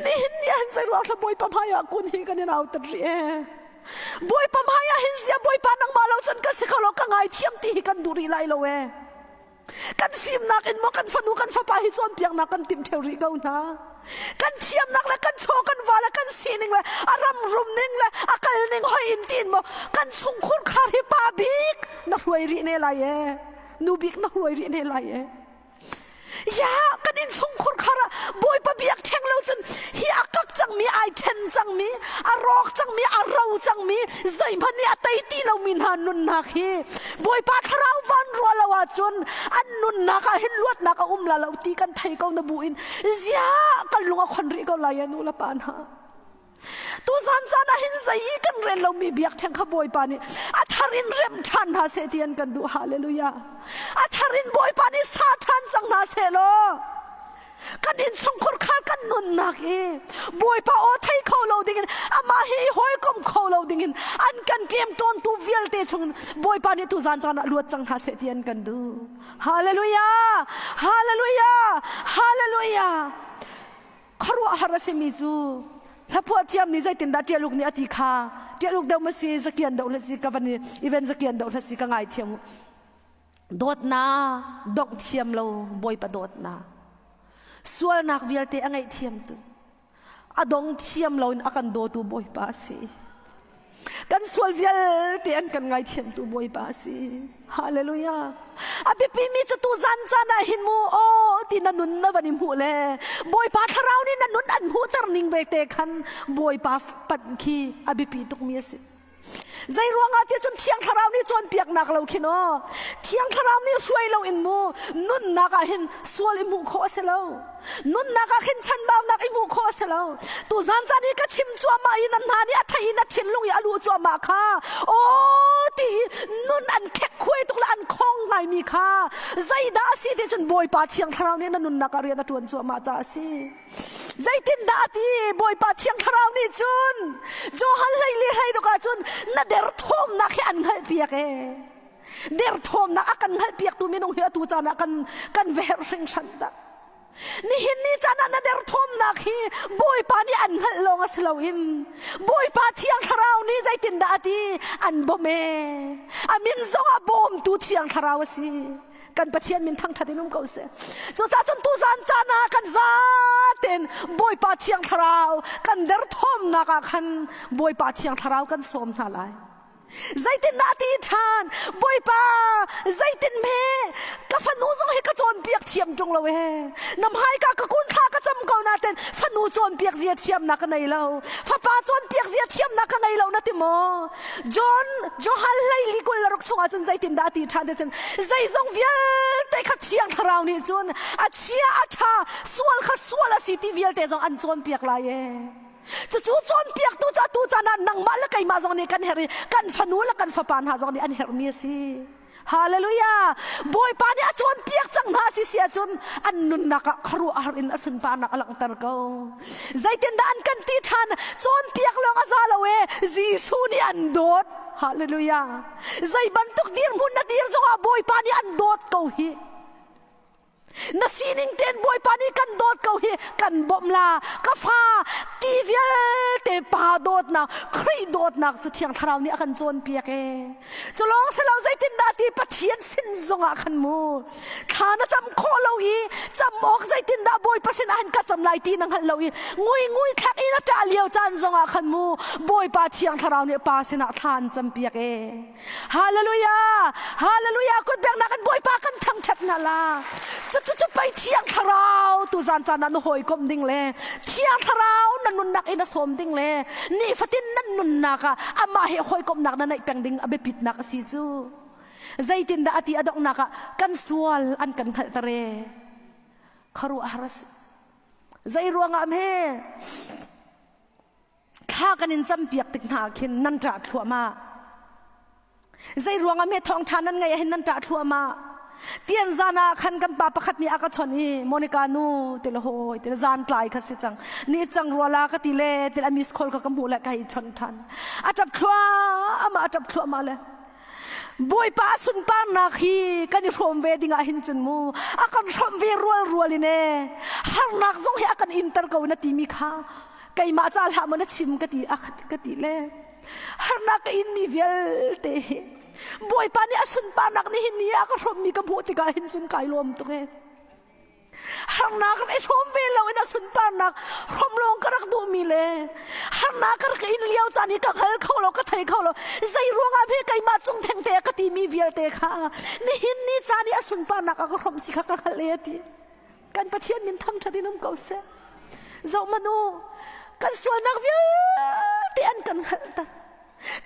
S1: Nihin ni ah hin zeiruang thla Bawipa hmai ah kun hi kan in auter rih e. Bawipa hmai ah hin zia Bawipa nangmah lo cun ka si kho lo ka ngaithiam ti hi kan duh rih lai lo e. Kan fimnak in maw kan fanu kan fapa hi cawnpiaknak kan timh ṭheo rih ko hna. Kan thiamnak le kan chaw kan va le kan sining le a ram rum ning le a kal ning hoi in tiin maw kan chungkhur khar hi pa bik na hruai rih ne lai e. Nu bik na hruai rih ne lai e. Ya kan innchungkhur khar ah Bawipa biak theng lo cun hi a kak cangmi ai then cangmi a rawk cangmi a ro cangmi zeihmanh nih a tei ti lomi hna nunnak hi Bawipa thlarau van ruah lo ahcun an nunnak ah hin luatnak a um la lo ti kan thei ko na bu in ziah kan lung a khon rih ko lai ya nu le pa hna. Tuzan caan ah hin zei i kan rel lomi biakṭheng kha Bawipa nih a thar in rem ṭhan hna seh ti an kan duh. Hallelujah. A thar in Bawipa nih sa ṭhan cang hna seh law kan innchungkhur kha kan nunnak i Bawipa aw thei kho lo dingin amah hi i hawikom kho lo dingin an kan ṭemṭawntu vialte chungin Bawipa nih tuzan caan ah luat cang hna seh ti an kan duh. Hallelujah! Hallelujah! Hallelujah! Khuaruahhar a simi cu hlaphuah thiam nih zeitindah ṭialuk nih a ti kha ṭialuk deuh ma si zakian deuh hlah si ka van i even zakian deuh hlah si ka ngai thiam dawtna dongh thiam lo bawipa dawtna sualnak vialte a ngaih thiam tu a dong thiam lo in a kan dawtu bawipa a si Kan sual vialte an kan ngaithiamtu Bawipa a si. Hallelujah. A biapimi cu tu zan caan ah hin mu aw ti na nun na van i hmuh le Bawipa thlarau nih na nun an hmuhter ning ve te khan Bawipa panh khi a biapi tukmi a si. Zei ruangah ti cun Thiang Thlarau nih cawnpiaknak lo khin aw Thiang Thlarau nih hruai lo in mu nunnak ah hin sual i hmuh khawh a si lo. Nunnak ah khin chanbaunak i hmuh khawh a si lo. Tuzan caan i ka chim cuahmah i nan hna nih a theih i na thinlung i a luh cuahmah kha aw ti i nun an khek khuai tuk le an khong ngaimi kha zeidah a si ti cun Bawipa Thiang Thlarau nih na nunnak ah rian a ṭuan cuahmah caah a si. Zeitindah a ti? Bawipa Thiang Thlarau nih cun Johan hleili hlei ruk ah cun na derthawmnak hi an hngalhpiak ee. Derthawmnak a kan hngalhpiaktu minung hi atu caan ah kan kan va herh hringhran dah. Nihin ni caan ah na derthawmnak hi Bawipa nih an hngalh lawng a si loin Bawipa Thiang Thlarau nih zeitindah a ti? An bawmh ee. A min zongah bawmtu Thiang Thlarau a si. Kan Pathian min thangṭhat in um ko seh. Cucaah cun tuzan caan ah kan zaten Bawipa Thiang Thlarau kan derthawmnak ah khan Bawipa Thiang Thlarau kan sawm hna lai. Zeitindah ti ṭhan? Bawipa, zeitin hme ka fanu zong hi ka cawnpiak thiam ṭung lo ee. Na hmaika ka kun thla ka cam ko nain fanu cawnpiak zia thiamnak ka nei lo. Fapa cawnpiak zia thiamnak ka ngei lo na ti maw? John Johan hleili 26 chungah cun zeitindah ti ṭhan ti cun zeizong vialte kha Thiang Thlarau nih cun a chia a ṭha sual kha sual a si ti vialte zong an cawnpiak lai ee. Cucu cawnpiaktu cu atu caan ah nangmah le keimah zong nih kan herh i kan fanu le kan fapa hna zong nih an herhmi a si. Hallelujah! Bawipa nih a cawnpiak cang hna si si ahcun an nunnak ah khuaruahhar in a sunparnak a langhter ko. Zeitindah an kan ti ṭhan? Cawnpiak lawng a za lo e, Jesuh nih an dawt. Hallelujah! Zei bantuk dirhmun na dir zongah Bawipa nih an dawt ko hih. Na sining ten Bawipa nih kan dawt ko hi kan bawmh la. Ka fa ti vialte pa dawtnak Khrih dawtnak cu Thiang Thlarau nih a kan cawnpiak ee. Cu lawng si lo zeitindah ti Pathian sin zongah khan mu thla na cam khawh lo i cam awk zeitindah Bawipa sin ah hin ka cam lai ti na hngalh lo i ngui ngui thlak i na ṭah lio caan zongah khan mu Bawipa Thiang Thlarau nih Pa sinah thla an campiak ee. Hallelujah! Hallelujah! Kut biaknak in Bawipa kan thangṭhat hna la. Cu cu cu pei Thiang Thlarau tu zan caan ah na hawikom ding le Thiang Thlarau na nunnak in a sawm ding le nifatin nan nunnak ah amah he hawikomhnak na neih peng ding a biapitnak a si cu. Zeitindah a ti a donghnak ah kan sual an kan hngalhter e. Khuaruahhar a si. Zei ruangah hme? Thla kan in campiak tik hna khin nan ṭah thluahmah. Zei ruangah hme thawngṭha nan ngeih ahhin nan ṭah thluahmah. Tian zan ah khan kan pa pakhat nih a ka chawnh i Monica nu ti le hawi ti le zan tlai kha si cang. Ni cang ruala ka ti le ti le a miss call kha ka hmuh le ka hei chawnh ṭhan. A ṭap thluahmah a ṭap thluahmah le Bawipa sunparnak hi kan i hrawm ve ding ah hin cun mu a kan hrawmh ve rual rual in e harnak zong hi a kan inter ko na timi kha keimah ca hlah maw na chim ka ti ka ti le harnak ka in mi vialte hi Bawipa nih a sunparnak nih hin ni a ka hrawmmi ka hmuh tikah hin cun kai lawm tuk e harnak i hrawm ve lo in a sunparnak hrawm lawng ka rak duhmi le harnak ka rak in lio caan hi ka hngal kho lo ka thei kho lo zei ruangah hme keimah cung thengte ka timi vialte kha nihin ni caan i a sunparnak a ka hrawmh si kha ka hngalh e ti kan Pathian min thangṭhat in um ko seh zoh manu kan sualnak vialte an kan hngalhter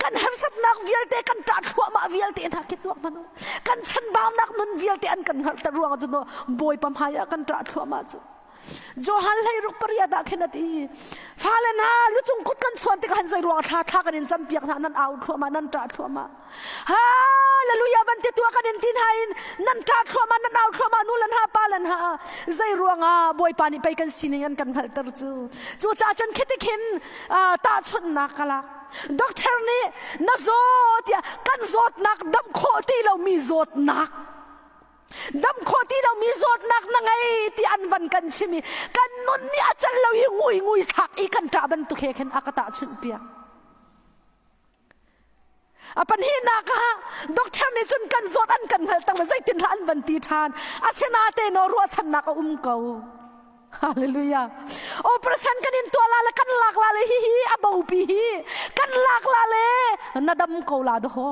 S1: kan harsatnak vialte kan ṭah thluahmah vialte hna khi tuak hmanh u kan chanbaunak nun vialte an kan hngalhter ruangah cun Bawipa hmai ah kan ṭah thluahmah cu Johan hlei ruk pariat ah khin a ti fale hna lucung kut kan chuan tikah han zei ruang thla thla kan in campiak hna nan au thluahmah nan ṭah thluahmah Hallelujah van ti tua kan in tin hain nan ṭah thluahmah nan au thluahmah nu lan ha pa lan ha zei ruangah Bawipa nih pei kan sining an kan hngalhter cu cu caah cun khi tikhin tahchunhnak ka lak doctor nih na zaw tiah kan zawtnak dam khawh ti lomi zawtnak dam khawh ti lomi zawtnak na ngei ti an van kan chim i kan nun nih a cal lo i ngui ngui thlak i kan ṭah bantuk he khin a ka tahchunh piak A pahnihnak ah doctor nih cun kan zawt an kan hngalh tak le zeitin hlah an van ti ṭhan. Asinain aw ruahchannak a um ko. Hallelujah. Operation kan in tuah la le kan lak la le hihi a bopi hi kan lak la le na dam ko la daw.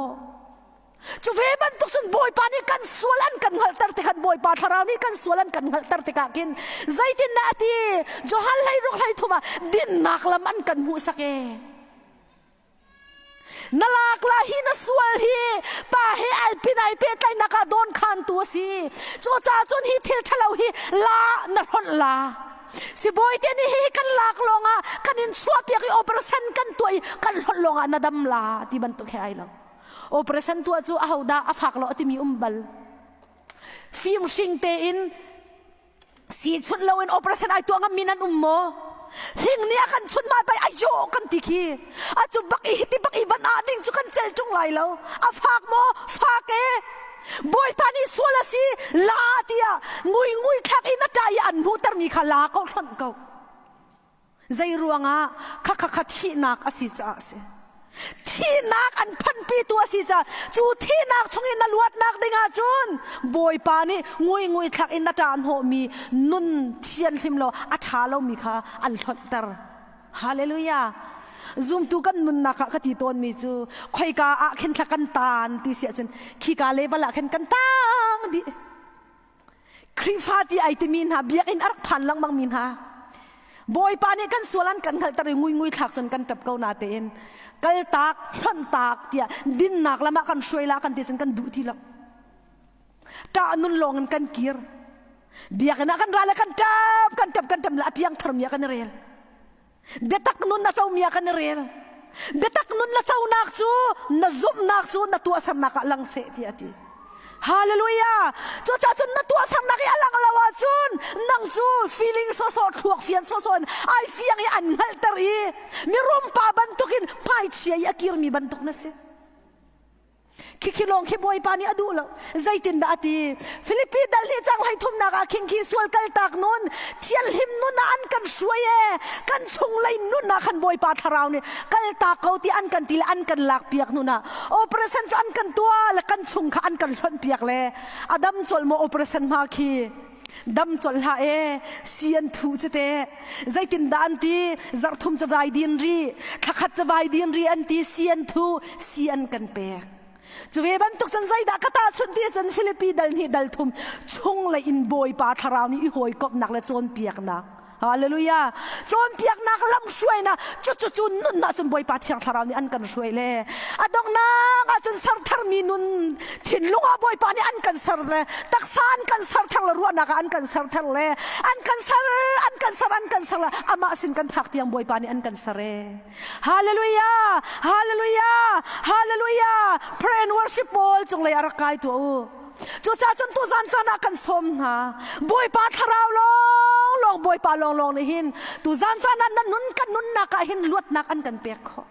S1: Cu ve bantuk cun Bawipa nih kan sual an kan hngalhter tikhan Bawipa thlarau nih kan sual an kan hngalhter tikah khin zeitindah a ti Johan hlei ruk hlei thum ah dinnak lam an kan hmuhsak e. Na lak la hi na sual hi pa he ai pinai pehtlaihnak ah dawn khantu a si. Cucaah cun hi thil ṭhalo hi la na hlonh la. Sibawi te nih hihi kan lak lawngah kan in chuahpiak i operation kan tuah i kan hlonh lawngah na dam la ti bantuk he ai lo. Operation tuah cu ahodah a fak lo a timi um bal. Fimhring tein Si chunh loin operation ai tuah ngammi nan um maw? Hling nih a kan chunh ma pei ayo kan ti khi. A cu bak i hiti bak i van ah ding cu kan cel ṭung lai lo. A fak maw? Fak e. Bawipa nih sual a si la tiah ngui ngui thlak in a ṭah i an hmuhtermi kha la ko hlonh ko. Zei ruangah khakha kha thihnak a si caah a si. Thihnak an phanpitu a si caah cu thihnak chungin na luatnak ding ahcun Bawipa nih ngui ngui thlak in na ṭah hnawhmi nun thianhlim lo a ṭha lomi kha an hlonhter. Hallelujah. Zumtu kan nunnak ah ka ti tawnmi cu khoika ah khin thla kan taan ti si ahcun khika level ah khin kan tang dih. Khrihfa ti ai timi hna biakinn a rak phan lengmang mi hna Bawipa nih kan sual an kan hngalhter i ngui ngui thlak cun kan ṭap ko na tein kaltak hlonhtak tiah dinnak lam ah kan hruai la kan ti cun kan duh ti lo ṭah nun lawng in kan kir biakinn ah kan ra le kan ṭap kan ṭap kan ṭap le a piang tharmi ah kan i rel Biatak nun na comi ah kan i rel. Biatak nun na conak cu na zumhnak cu na tuahsernak ah lang seh tiah a ti. Hallelujah! Cucaah cun na tuahsernak i a lang lo ahcun nang cu feeling sawsawh thluak fian sawsawh in ai fiang i an hngalhter i mirum pa bantukin hmaichia i a kirmi bantuk na si. Khikhi lawng khi Bawipa nih a duh lo. Zeitindah a ti? Filipi dal nih cang hlei thumnak ah khin khi sual kaltak nun, thianhlim nun ah an kan hruai e. Kan chunglei nun ah khan Bawipa thlarau nih kaltak ko ti an kan ti le an kan lak piak nun ah operation cu an kan tuah le kan chung kha an kan hlonh piak le a dam colh maw operation hma khi dam colh hlah e si an thu cu te zeitindah an ti zarhthum cu vai din ri thlakhat cu vai din ri an ti si an thu si an kan pek cu ve bantuk cun zeidah ka tahchunh ti cun Filipi dal hnih dal thum chung lei in Bawipa thlarau nih i hawikomhnak le cawnpiaknak Hallelujah. Cawnpiaknak lamhruainak cucu cu nunnak cun Bawipa Thiang Thlarau nih an kan hruai le a donghnak ahcun sertharmi nun thinlung ah Bawipa nih an kan ser le taksa an kan ser thar le ruahnak ah an kan ser thar le an kan ser an kan ser an kan ser le amah sin kan phak tiang Bawipa nih an kan ser e. Hallelujah. Hallelujah. Hallelujah. Pray and worship pawl cunglei ah rak kai tuah u. Cucaah cun tuzan caan ah kan sawm hna. Bawipa thlarau lawng lawng Bawipa lawng lawng nih hin tuzan caan ah na nun kan nunnak ah hin luatnak an kan pek khawh.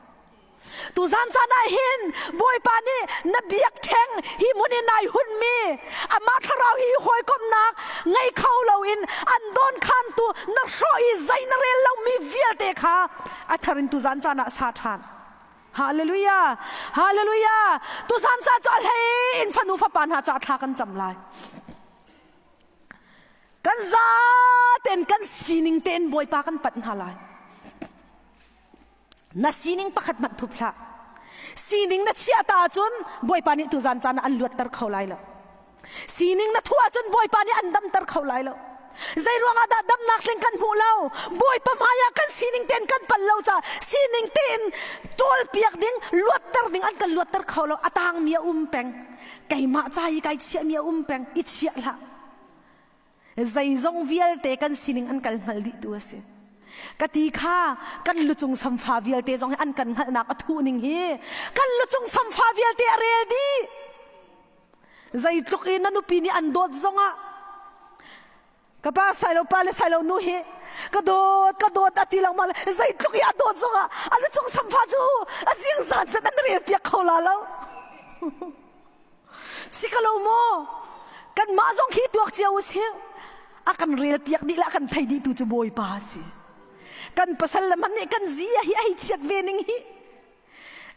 S1: Tuzan caan ah hin Bawipa nih na biakṭheng hi hmun i nai hunmi amah thlarau hi hawikomhnak ngei kho loin an dawnkhantu na hrawh i zei na rel lomi vialte kha a thar in tuzan caan ah sa ṭhan. Hallelujah! Hallelujah! Tuzan ca cu a hlei in fanu fapa hna ca thla kan cam lai. Kan za tein kan sining tein Bawipa kan panh hna lai. Na sining pakhat hmanh thup hlah. Sining na chiah ta ahcun Bawipa nih tuzan caan ah an luatter kho lai lo. Sining na thuh ahcun Bawipa nih an damter kho lai lo. Zei ruangah dah damnak tling kan hmuh lo? Bawipa hmaiah kan sining tein kan pal lo caah sining tein ṭawlpiak ding, luatter ding an kan luatter kho lo. A tangmi a um peng. Keimah ca i kai chiahmi a um peng. I chiah hlah. Zeizong vialte kan sining an kal hngal dihtu a si. Ka ti kha kan lucung samfa vialte zong hi an kan hngalhnak a thuh ning hi kan lucung samfa vialte a rel dih. Zeitluk i na nupi nih an dawt zongah ka pa sailo pa le sailo nu hi ka dawt ka dawt a ti lengmang le zeitluk i a dawt zongah a lucung samfa cu a zingzan cun an rel piak kho la lo. Si ka lo maw? Kanmah zong khi tuak cio u sih. A kan rel piak dih le a kan thei dih tu cu Bawipa a si. Kan pasal le hmanh nih kan zi a hi a hei chiat ve ning hi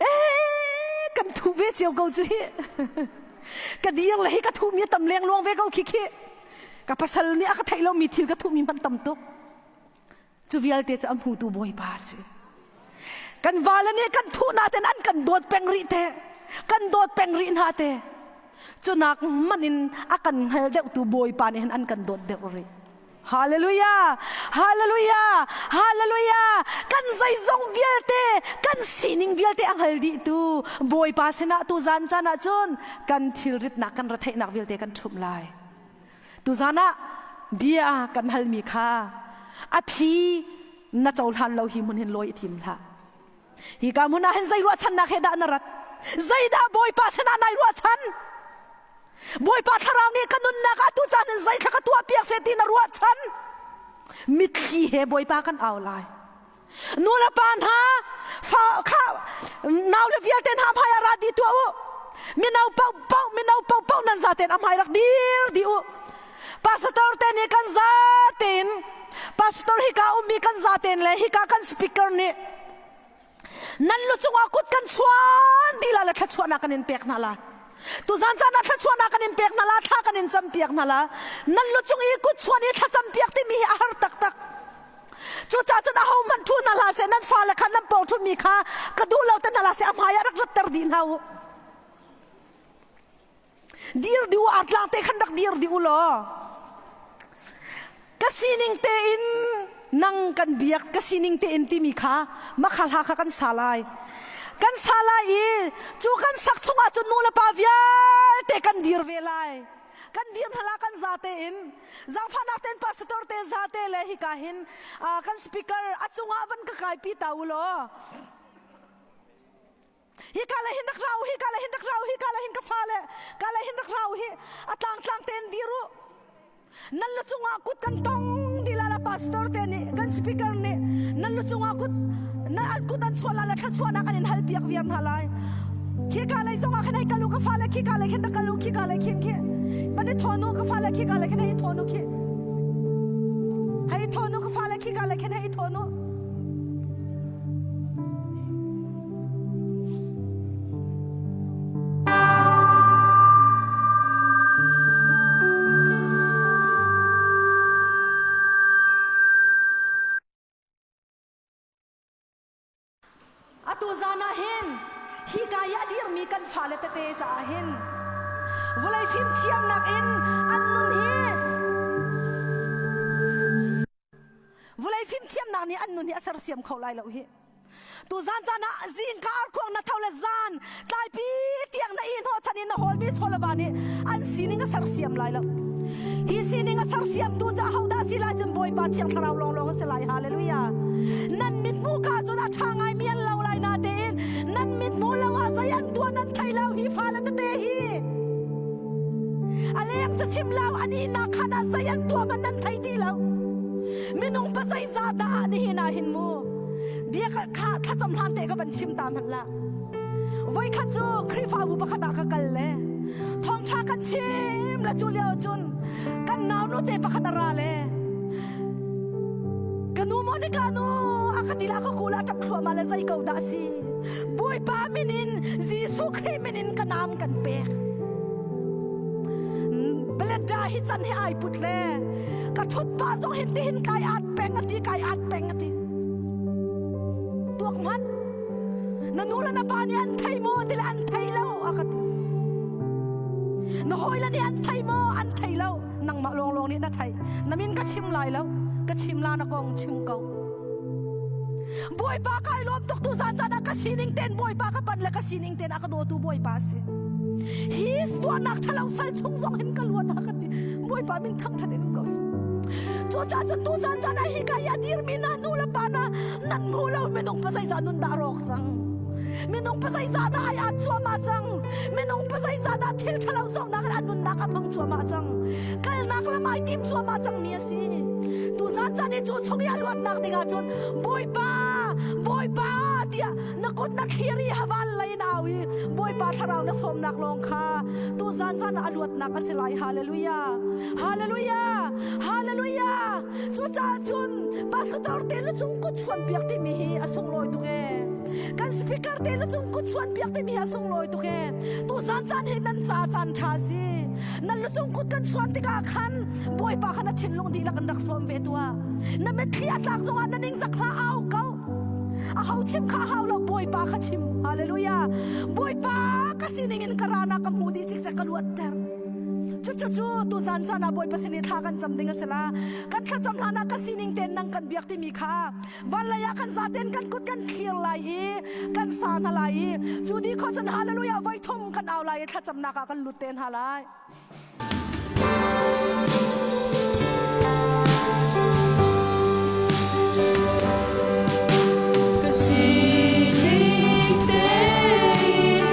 S1: Eh, kan thu ve cio ko cu hi. Ka dir le hi ka thuhmi a tam lengluang ve ko khi khi. Ka pasal nih a ka theih lomi thil ka thuhmi hmanh tam tuk. Cu vialte cu a hmutu Bawipa a si. Kan vale nih kan thuh naten an kan dawt peng rih te. Kan dawt peng rih hna te. Cunak hmanh in a kan hngal deuhtu Bawipa nih hin an kan dawt deuh rih. Hallelujah! Hallelujah! Hallelujah! Kan zeizong vialte, kan sining vialte a hngal dihtu Bawipa sinah tu zan caan ah cun kan thilritnak, kan retheihnak vialte kan ṭhumh lai. Tuzan ah bia kan halmi kha a phi na cohlan lo hi hmun hin lawi i thim hlah. Hi ka hmun ah hin zei ruahchannak he dah na rat? Zeidah Bawipa sinah nai ruahchan? Bawipa thlarau nih ka nunnak ah tu caan in zeithla ka tuah piak seh ti na ruahchan? Mitthli he Bawipa kan au lai. Nu le pa hna, fa kha nau le vialte hna hmai ah ra di tuah u. Mino paoh paoh mino paoh paoh nan zaten a hmai rak dir di u. Pastor te nih kan zaten pastor hika ummi kan zaten le hika kan speaker nih nan lu cungah kut kan chuan ti la le thluachuahnak kan in pek hna la tuzan caan ah thluachuahnak kan in pek hna la thla kan in cam piak hna la nan lu cung i kut chuan i thlacam piak timi hi a har taktak cucaah cun aho hmanh ṭhu hna hlah seh nan fale kha nan pawng ṭhutmi kha ka duh lo te hna hlah seh a hmai ah rak ratter dih hna u Dir dih u artlang te khan rak dir dih u law ka sining tein nang kan biak ka sining tein timi kha makha hla kha kan sa lai kan sa lai i cu kan sak chungah cun nu le pa vialte kan dir ve lai kan dir hna kan za tein zaangfahnak tein pastor te za te le hika hin kan speaker a cungah van ka kai pi ta u law Hika le hin rak rau, hika le hin rak rau, hika le hin ka fale, ka le hin rak rau hi a tlang tlang tein dir u. Nan lu cungah kut kan tong di la la pastor te nih kan speaker nih nan lu cungah kut nan an kut an chuah la le thluachuahnak an in hal piak viar hna lai. Khika lei zongah khan hei kal u ka fale khika lei khin rak kal u khika lei khin khi van i thawn u ka fale khika lei khin hei i thawn u khi hei i thawn u ka fale khika lei khin hei i thawn u. Atu zan ah hin hika i a dirmi kan fale tete caah hin vawlei fimthiamnak in an nun hi vawlei fimthiamnak nih an nun hi a sersiam kho lai lo hi. Tu zan caan ah zingka arkhuang na tho le zan tlaipi tiang na i hnawhchan in na hawlmi chawlava nih an sining a sersiam lai lo. Hi sining a sersiamtu cu ahodah si lai cun Bawipa Thiang Thlarau lawnglawng a si lai. Hallelujah. Nan mithmuh ka cun a ṭha ngaimi an lo lai natein nan mithmuh lo ah zei an tuah nan thei lo hi fale tete hi. A leng cu chim lo an ihnak khan ah zei an tuah man nan thei ti lo. Minung pa zeizah dah nihin ah hin mu bia kha thlacam hlan te ka van chim ta hmanh la voikhat cu Khrihfabu pakhat ah ka kal le thawngṭha kan chim le cu lio cun kan nau nu te pakhat a ra le ka nu Monica nu a ka ti la ka kula ṭap thluahmah le zei ko dah si Bawipa min in Jesuh Khrih min in ka naam kan pek Beledda hi can hi ai put le ka ṭhut pa zong hin tihin kai at peng ati kai at peng ati tuak hmanh na nu le na pa nih an thei maw ti le an thei lo a ka ti na hawile nih an thei maw an thei lo nangmah lawnglawng nih na thei na min ka chim lai lo ka chim la na kong chim ko Bawipa kai lawm tuk tu zan zan ah ka sining ten Bawipa ka pan le ka sining ten a ka dawtu Bawipa si hi tuahnak ṭhalo sal chung zong hin ka luat a ka ti Bawipa min thangṭhat in um ko seh cucaah cun tu zan zan ah hi ka i a dirmi na nu le pa na nan hmu lo minung pa zeizah nun dah rawk cang minung pa zeizah dah ai at cuahmah cang minung pa zeizah dah thil ṭhalo zohnak in a nunnak a hmang cuahmah cang kalnak lam ai tim cuahmah cangmi a si tu zan caan i cu chung i a luatnak ding ah cun Bawipa Bawipa tiah na kut na thlir i havan lei in au i Bawipa thlarau na sawmnak lawng kha tu zan caan ah a luatnak a si lai. Hallelujah, hallelujah, hallelujah. Cucaah cun pastor te lu cung kut chuan piak timi hi a sunglawi tuk ee. Kan speaker te lu cung kut chuan piak timi hi a sunglawi tuk ee. Tu zan caan hi nan ca caan ṭha si. Nan lu cung kut kan chuan tikah khan Bawipa kha na thinlung dihlak in rak sawm ve tuah. Na mitthli a tlak zongah na ningzak hlah au ko. Aho chim kha hau lo Bawipa kha chim. Hallelujah. Bawipa ka sining in ka rana ka hmu dih cikcek ka luatter. Cucu tu zan caan ah Bawipa sin i thla kan cam ding a si la. Kan thlacam hlan ah ka sining ten nang kan biak timi kha van lei ah kan zaten kan kut kan thlir lai i kan sa hna lai i cu di kho cun hallelujah voi thum kan au lai i thlacamnak ah kan lut te hna lai.
S2: Ka sining tein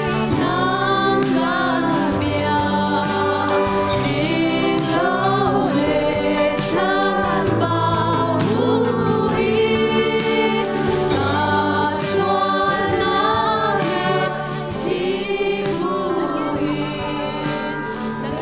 S2: nang kan bia tling lo le chanbau buin ka sualnak he thi buin nang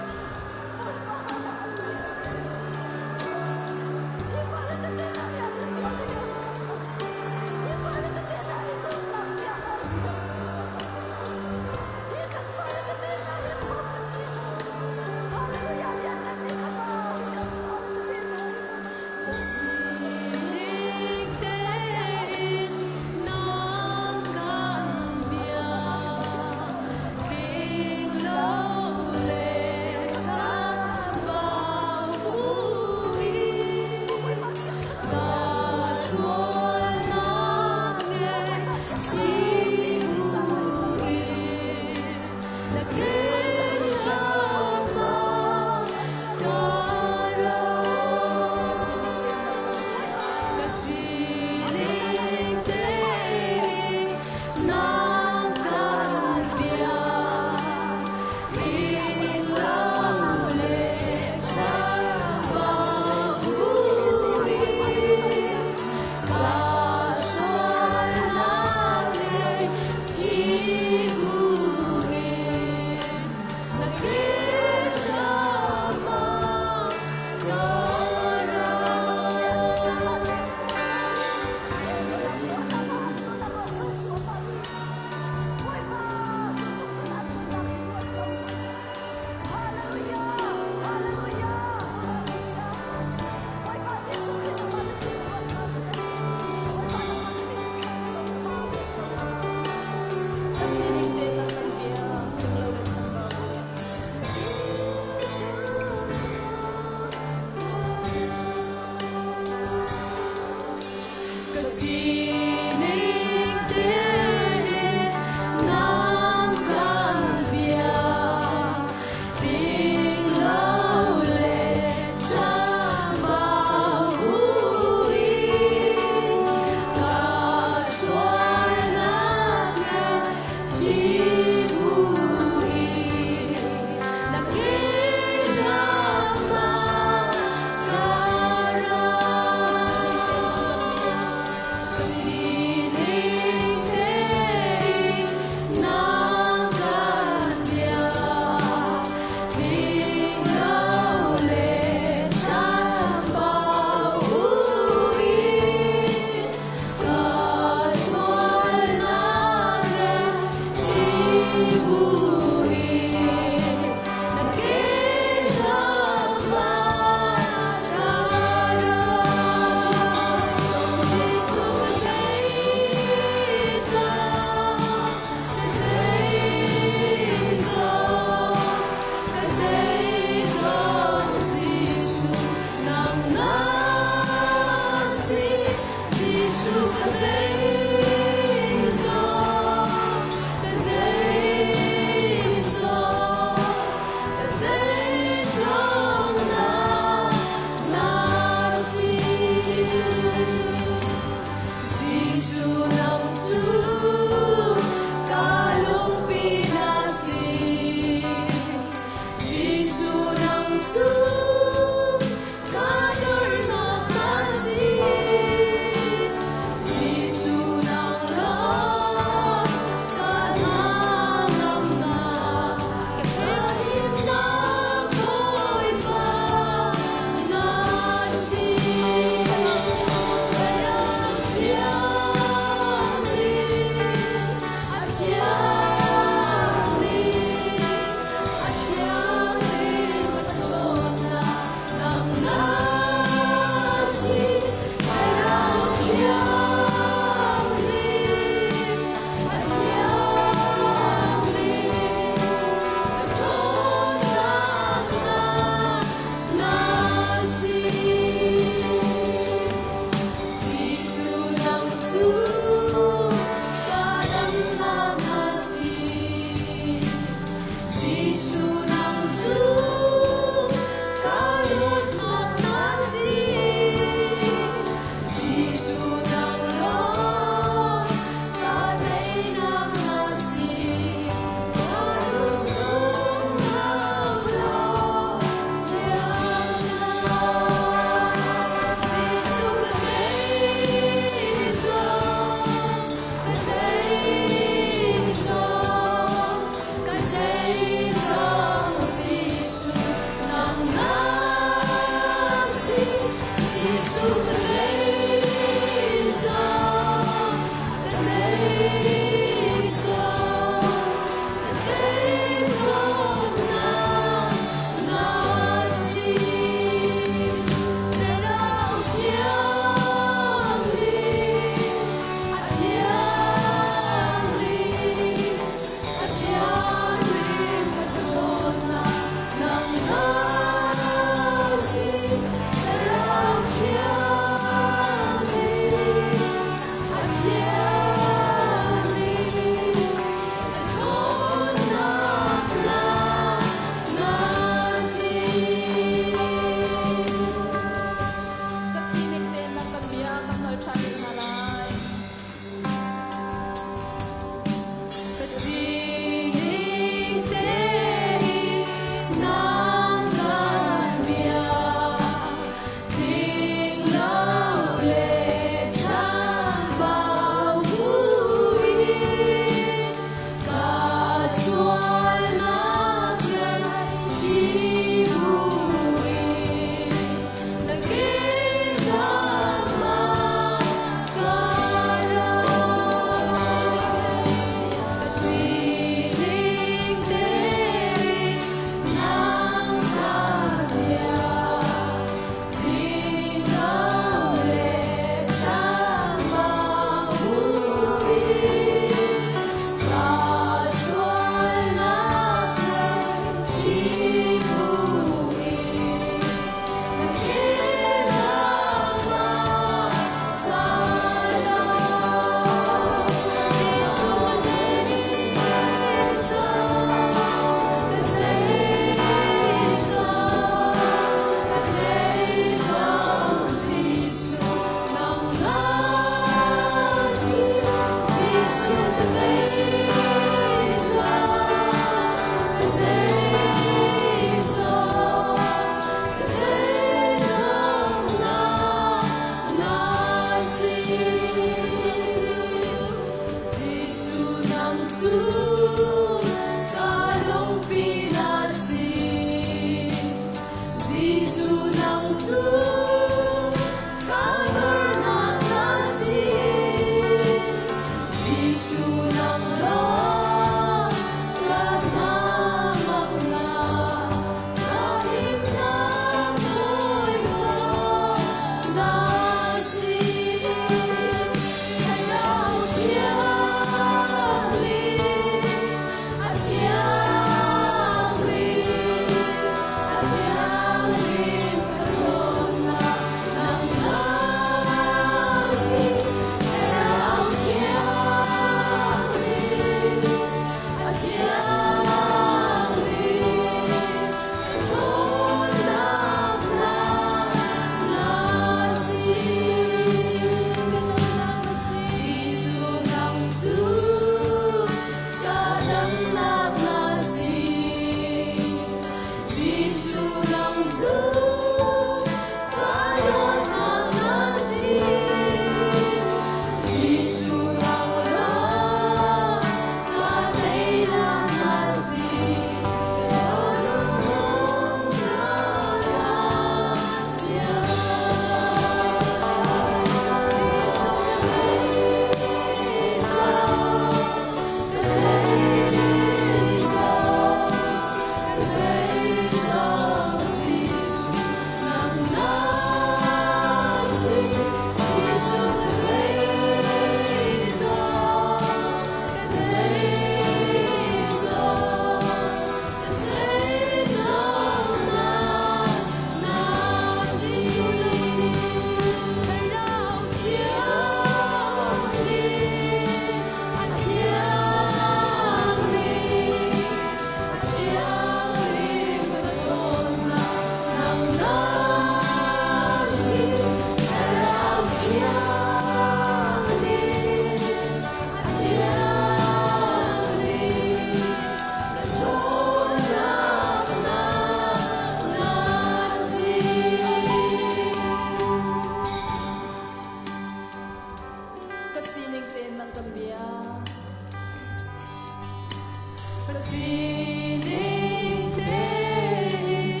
S2: Sining tein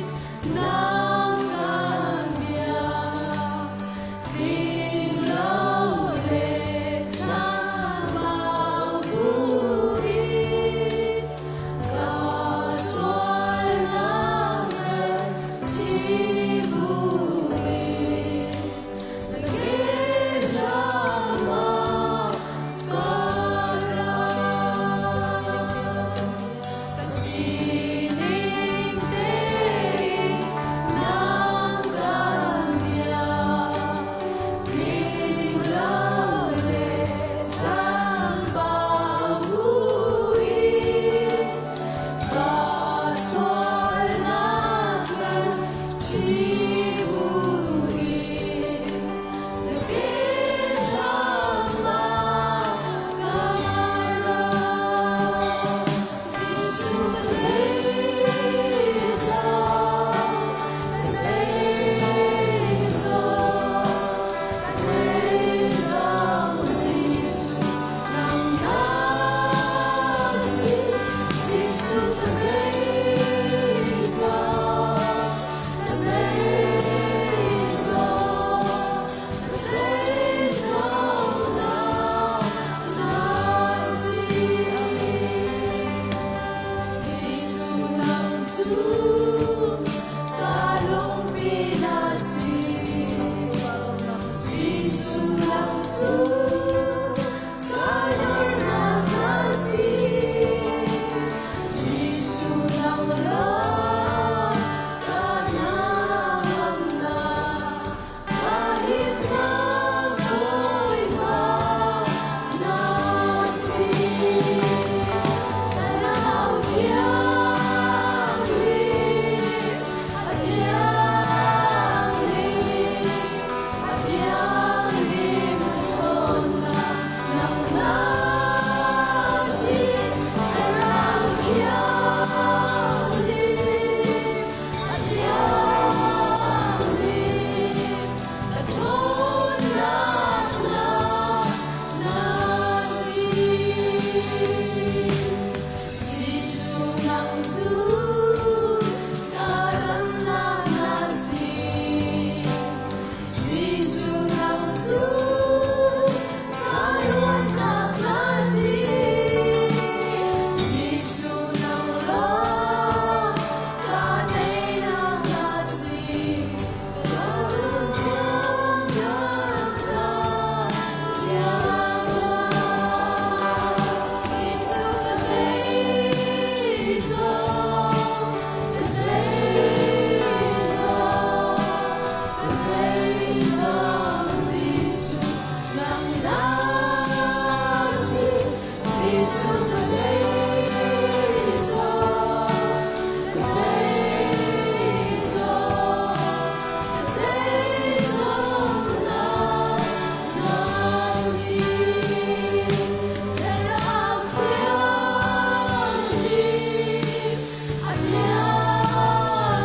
S2: nang kan biak, tling lo le chambau buin ka sualnak ngaihchih buin na ke hram ah ka ra. Ka sining tein nang kan biak, tling lo le chambau buin ka sualnak ngaihchih buin na ke hram ah ka ra. Jesuh ka zeizong, ka zeizong, ka zeizong Jesuh nang na si. Jesuh ka zeizong, ka zeizong, ka zeizong nang na si. Jesuh nang cu ka lungpi na si. Jesuh nang cu ka dornak na si. Jesuh nang lawng ka hnangamnak, ka himnak Bawipa na si. Thlarau Thianghlim, a thianghlim, a thianghlim ka ṭhawnnak nang na si. Thlarau Thianghlim, a thianghlim, ka ṭhawnnak nang na si. Jesuh nang cu ka damnak na si. Jesuh nang cu ka luatnak na si. Jesuh nang lawng ka teinak na si. Ka ṭhawnnak ka biaknak. Jesuh ka zeizong, ka zeizong, ka zeizong Jesuh nang na si. Jesuh ka zeizong, ka zeizong, ka zeizong nang na si. Thlarau Thianghlim, a thianghlim,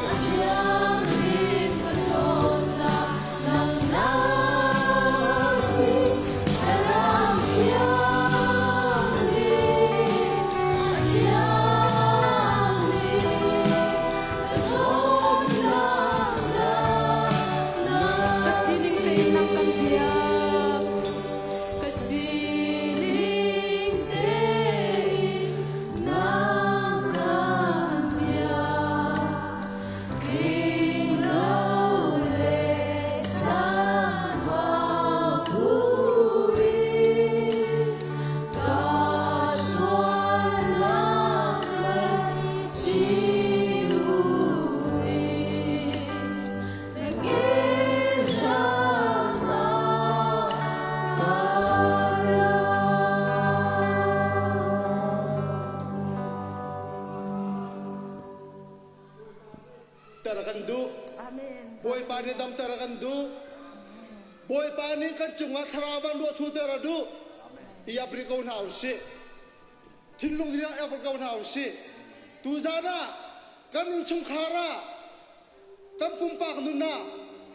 S2: a thianghlim ka ṭhawnnak nang na si. Thlarau Thianghlim, a thianghlim, ka ṭhawnnak nang na
S1: Ka sining
S2: si.
S1: tein nang kan biak.
S2: Ka sining tein nang kan biak, tling lo le chambau buin ka sualnak ngaihchih buin na ke hram ah ka ra.
S3: Ter kan duh.
S1: Amen.
S3: Bawipa nih damter a kan duh. Bawipa nih kan cungah thlarau van ruah thuter a duh. I ap rih ko hna usih. Thinlung ding ah ap ko hna usih. Tuzan ah kan innchungkhar ah kan pumpak nun ah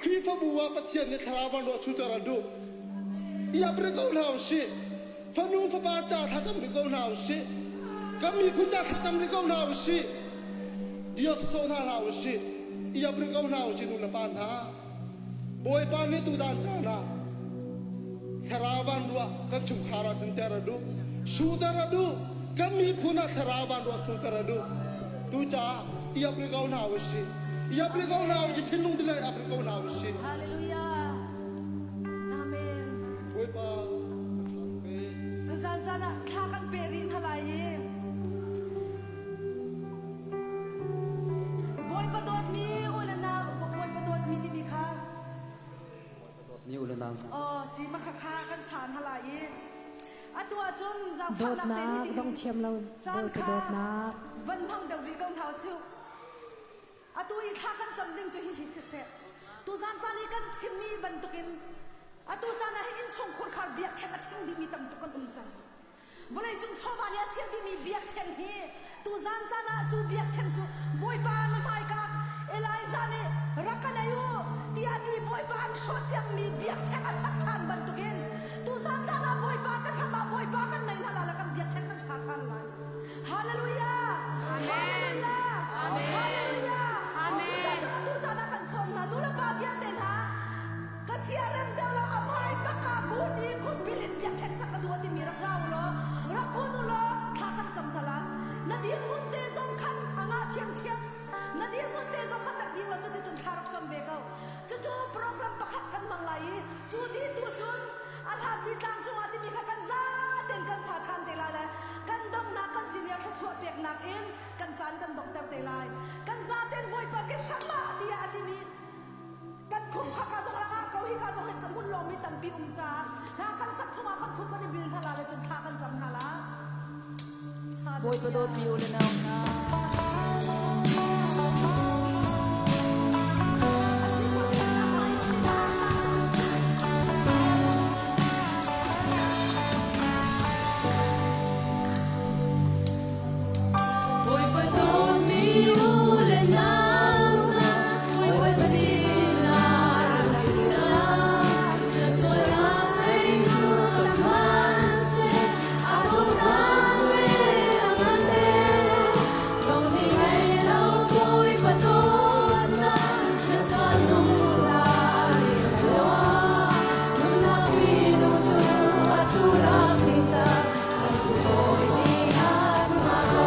S3: Khrihfabu ah Pathian nih thlarau van ruah thuter a duh. I ap rih ko hna usih. Fanu fapa ca thlacam rih ko hna usih. Kan miphun ca thlacam rih ko hna usih. Dios sawh hna hlah usih. I ap rih ko hna usih nu le pa hna. Bawipa nih tutan caan ah thlarau van ruah kan chungkhar ah tlunter a duh. Suter a duh. Kan miphun ah thlarau van ruah tlunter a duh. Tucaah i ap rih ko hna usih. I ap rih ko hna usih. Thinlung dilei ap rih ko hna usih.
S1: Hallelujah. Amen.
S3: Bawipa ka ṭha tuk ee.
S1: Tuzan caan ah thla kan pe rih hna lai i Bawipa dawtmi u le nau Bawipa dawtmi timi kha
S4: Mi u le nau hna.
S1: Aw si ma kha kha kan sa hna lai i atu ahcun zaangfahnak te nih
S2: Dawtnak dong thiam lo
S1: caan
S2: Bawipa
S1: kha
S2: dawtnak.
S1: van hmang deuh rih ko hna usih. Atu i thla kan cam ding cu hihi siseh, tuzan caan i kan chimmi bantukin atu caan ah hin innchung khurkhar biakṭheng a ṭhing dihmi tam tuk kan um cang. Vawleicung chawva nih a chiah dihmi biakṭheng hi tuzan caan ah cu biakṭheng cu Bawipa na hmaika Elijah nih rak kan ei u tiah ti Bawipa an hrawh ciangmi biakṭheng a sak ṭhan bantukin tuzan caan ah Bawipa ka hram ah Bawipa kan nei hna lai le kan biakṭheng kan sa ṭhan lai. Hallelujah! Hallelujah! Hallelujah! Cucaah cun atu caan ah kan sawm hna nu le pa vialte hna ka siarem deuh lo a hmai bak ah kun i khumbil in biakṭheng sak ka duh a timi rak ra u law rak kun u law thla kan cam hna la na dirhmun te zong khan a ngah ṭhiamṭhiam na dirhmun te zong khan rak dir law cuticun thla rak cam ve ko cucu program pakhat kan hmang lai i cu ti tu cun A hlapi tlang cungah timi kha kan zaten kan sa ṭhan te lai le kan donghnak kan senior thluachuah peknak in kan caan kan donghter te lai. Kan zaten Bawipa ke hrangah tiah a timi kan khum kha ka zong ah ko hi ka zong hin hmun lawmi tampi um caah hla kan sak chungah kan khum kan i bil hna la le cun thla kan cam hna la.
S5: Bawipa dawtmi u le nau hna.
S2: Bawipa dawtmi u le nau hna, Bawipa sinah rak i cang. Na sualnak zeitu ka hmanhseh, a dawtnak ve a ngan deuh. Dong ni ngei lo Bawipa dawtnak, na ca zungzal in a luang. Nunnak minung cu atu rak ni cang, khamhtu Bawi nih an hngah ko.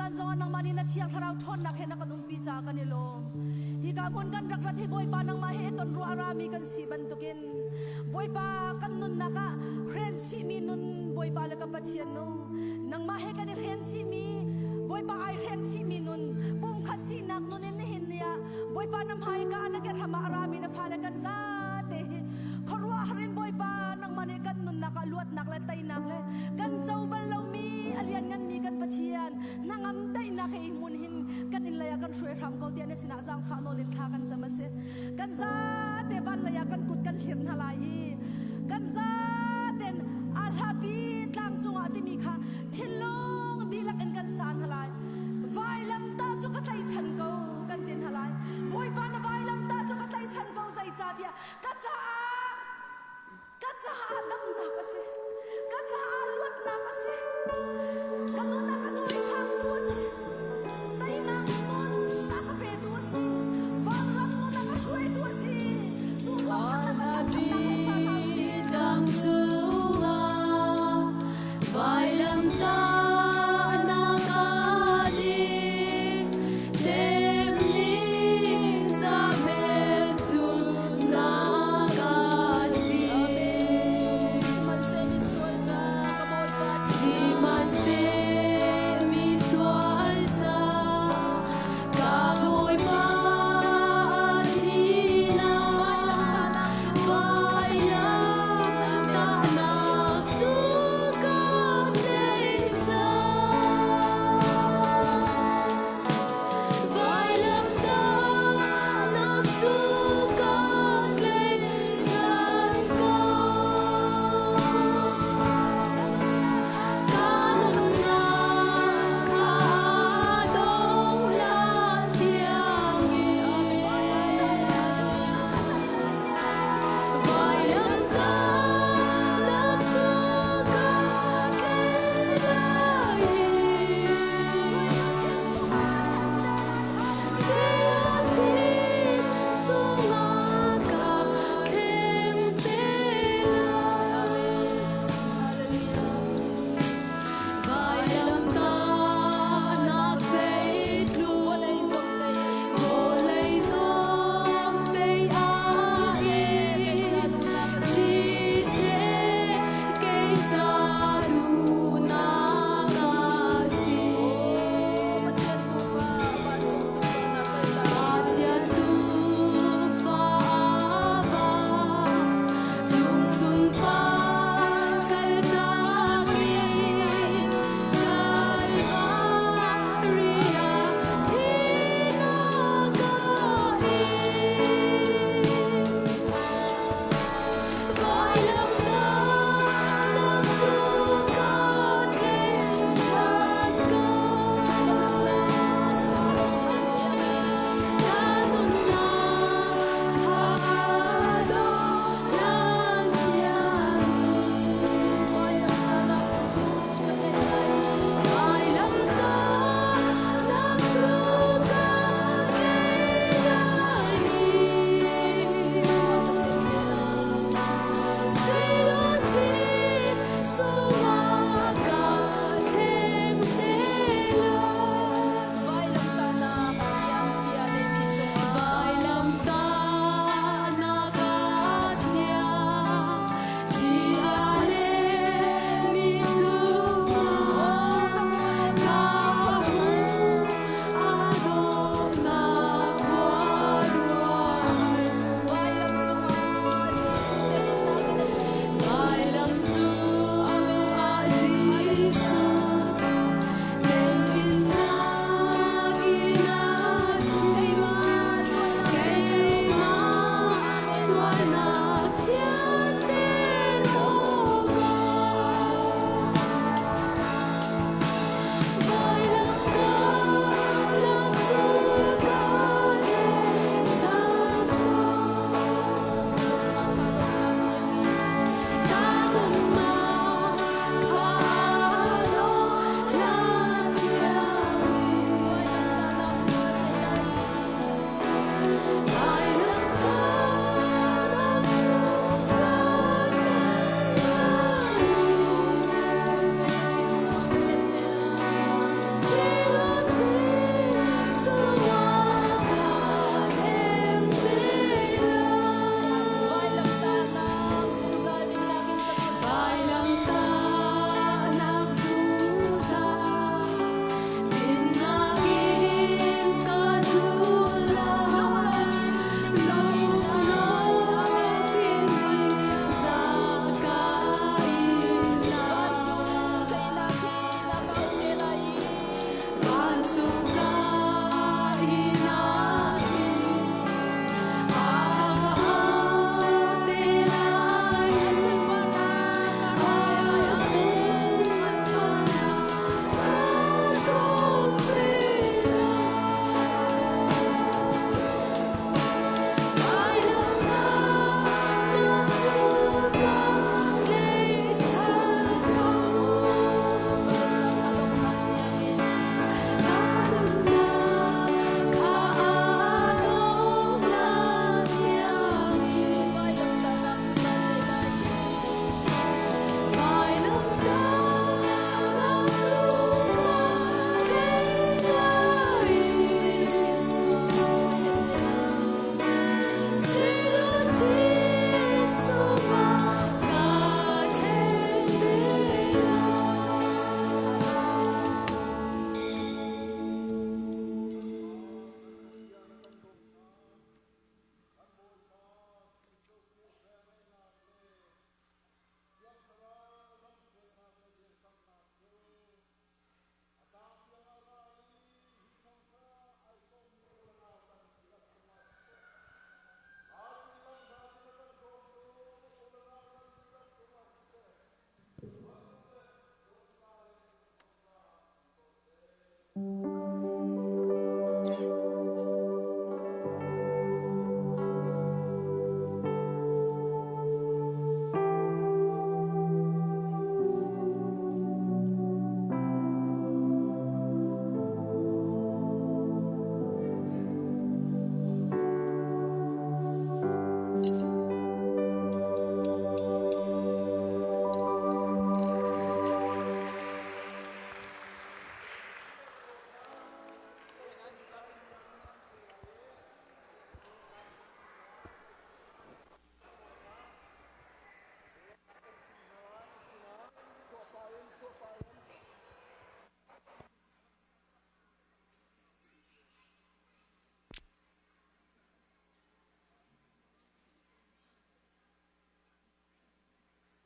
S1: Tuzan zong ah nangmah nih na thiang thlarau ṭhawnnak he na kan umpi caah kan i lawm. Hika hmun kan rak rat hi Bawipa nangmah he i ton ruah a rami kan si bantukin Bawipa kan nunnak ah hren chihmi nun Bawipa le ka Pathian nu nangmah he kan i hren chihmi Bawipa ai hren chihmi nun pumkhat sinak nun in nihin ni ah Bawipa na hmaika na ke hram ah a rami na fale kan zate hi khuaruahhar in Bawipa nangmah nih kan nunnak ah luatnak le teinak le kan co bal lomi a liannganmi kan Pathian hnangam daihnak he i hmun hin kan inn lei ah kan hruai hram ko tiah na sinah zaangfah nawl in thla kan cam a si. Kan zate van lei ah kan kut kan hlir hna lai i kan zaten a hlapi tlang cungah timi kha thinlung dihlak in kan sa hna lai. Vailamtah cu ka tlaichan ko kan ti hna lai. Bawipa na vailamtah cu ka tlaichan ko zeicahtiah ka caah Ka caah damnak a si. Ka caah luatnak a si. Ka nun a ka cawisangtu a si. Teinak nun a ka petu a si. Vanram nun a ka hruaitu a si. Cu ruahchannak le thangṭhatnak he sa hna usih.
S2: Tlang cungah vailamtahnak aa ding. Temning za hmelchunhnak a si.
S5: Sihmanhseh misual ca ka Bawipa
S2: Sihmanhseh misual ca ka Bawipa thihnak vailamtahnak cu ka tleih cang. Vailamtahnak cu ka tleih cang ko. Ka nunnak kha dong hlan tiangin Vailamtahnak cu ka tleih lai.
S5: Vawlei zong tei Siseh kei ca duhnak a si.
S2: Kei ca duhnak a si.
S5: Pathian tuufa vancung sunparnak kaltak.
S2: Pathian tuufa vancung sunpar kaltak in Kalvari ah thihnak a ing. Vailamtahnak cu ka tleihchan ko.
S5: Ka nunnak kha dong hlan tiangin.
S2: Ka nunnak kha dong hlan tiangin.
S5: Vailamtahnak cu ka tleih lai.
S2: Vailamtahnak cu ka tleih lai.
S5: Sui le chin sungah ka thlen te lai.
S2: Sui sungah ka thleng te lai.
S5: Vailamtahnak thiam thia neimi cungah.
S2: Vailamtahnak a thiang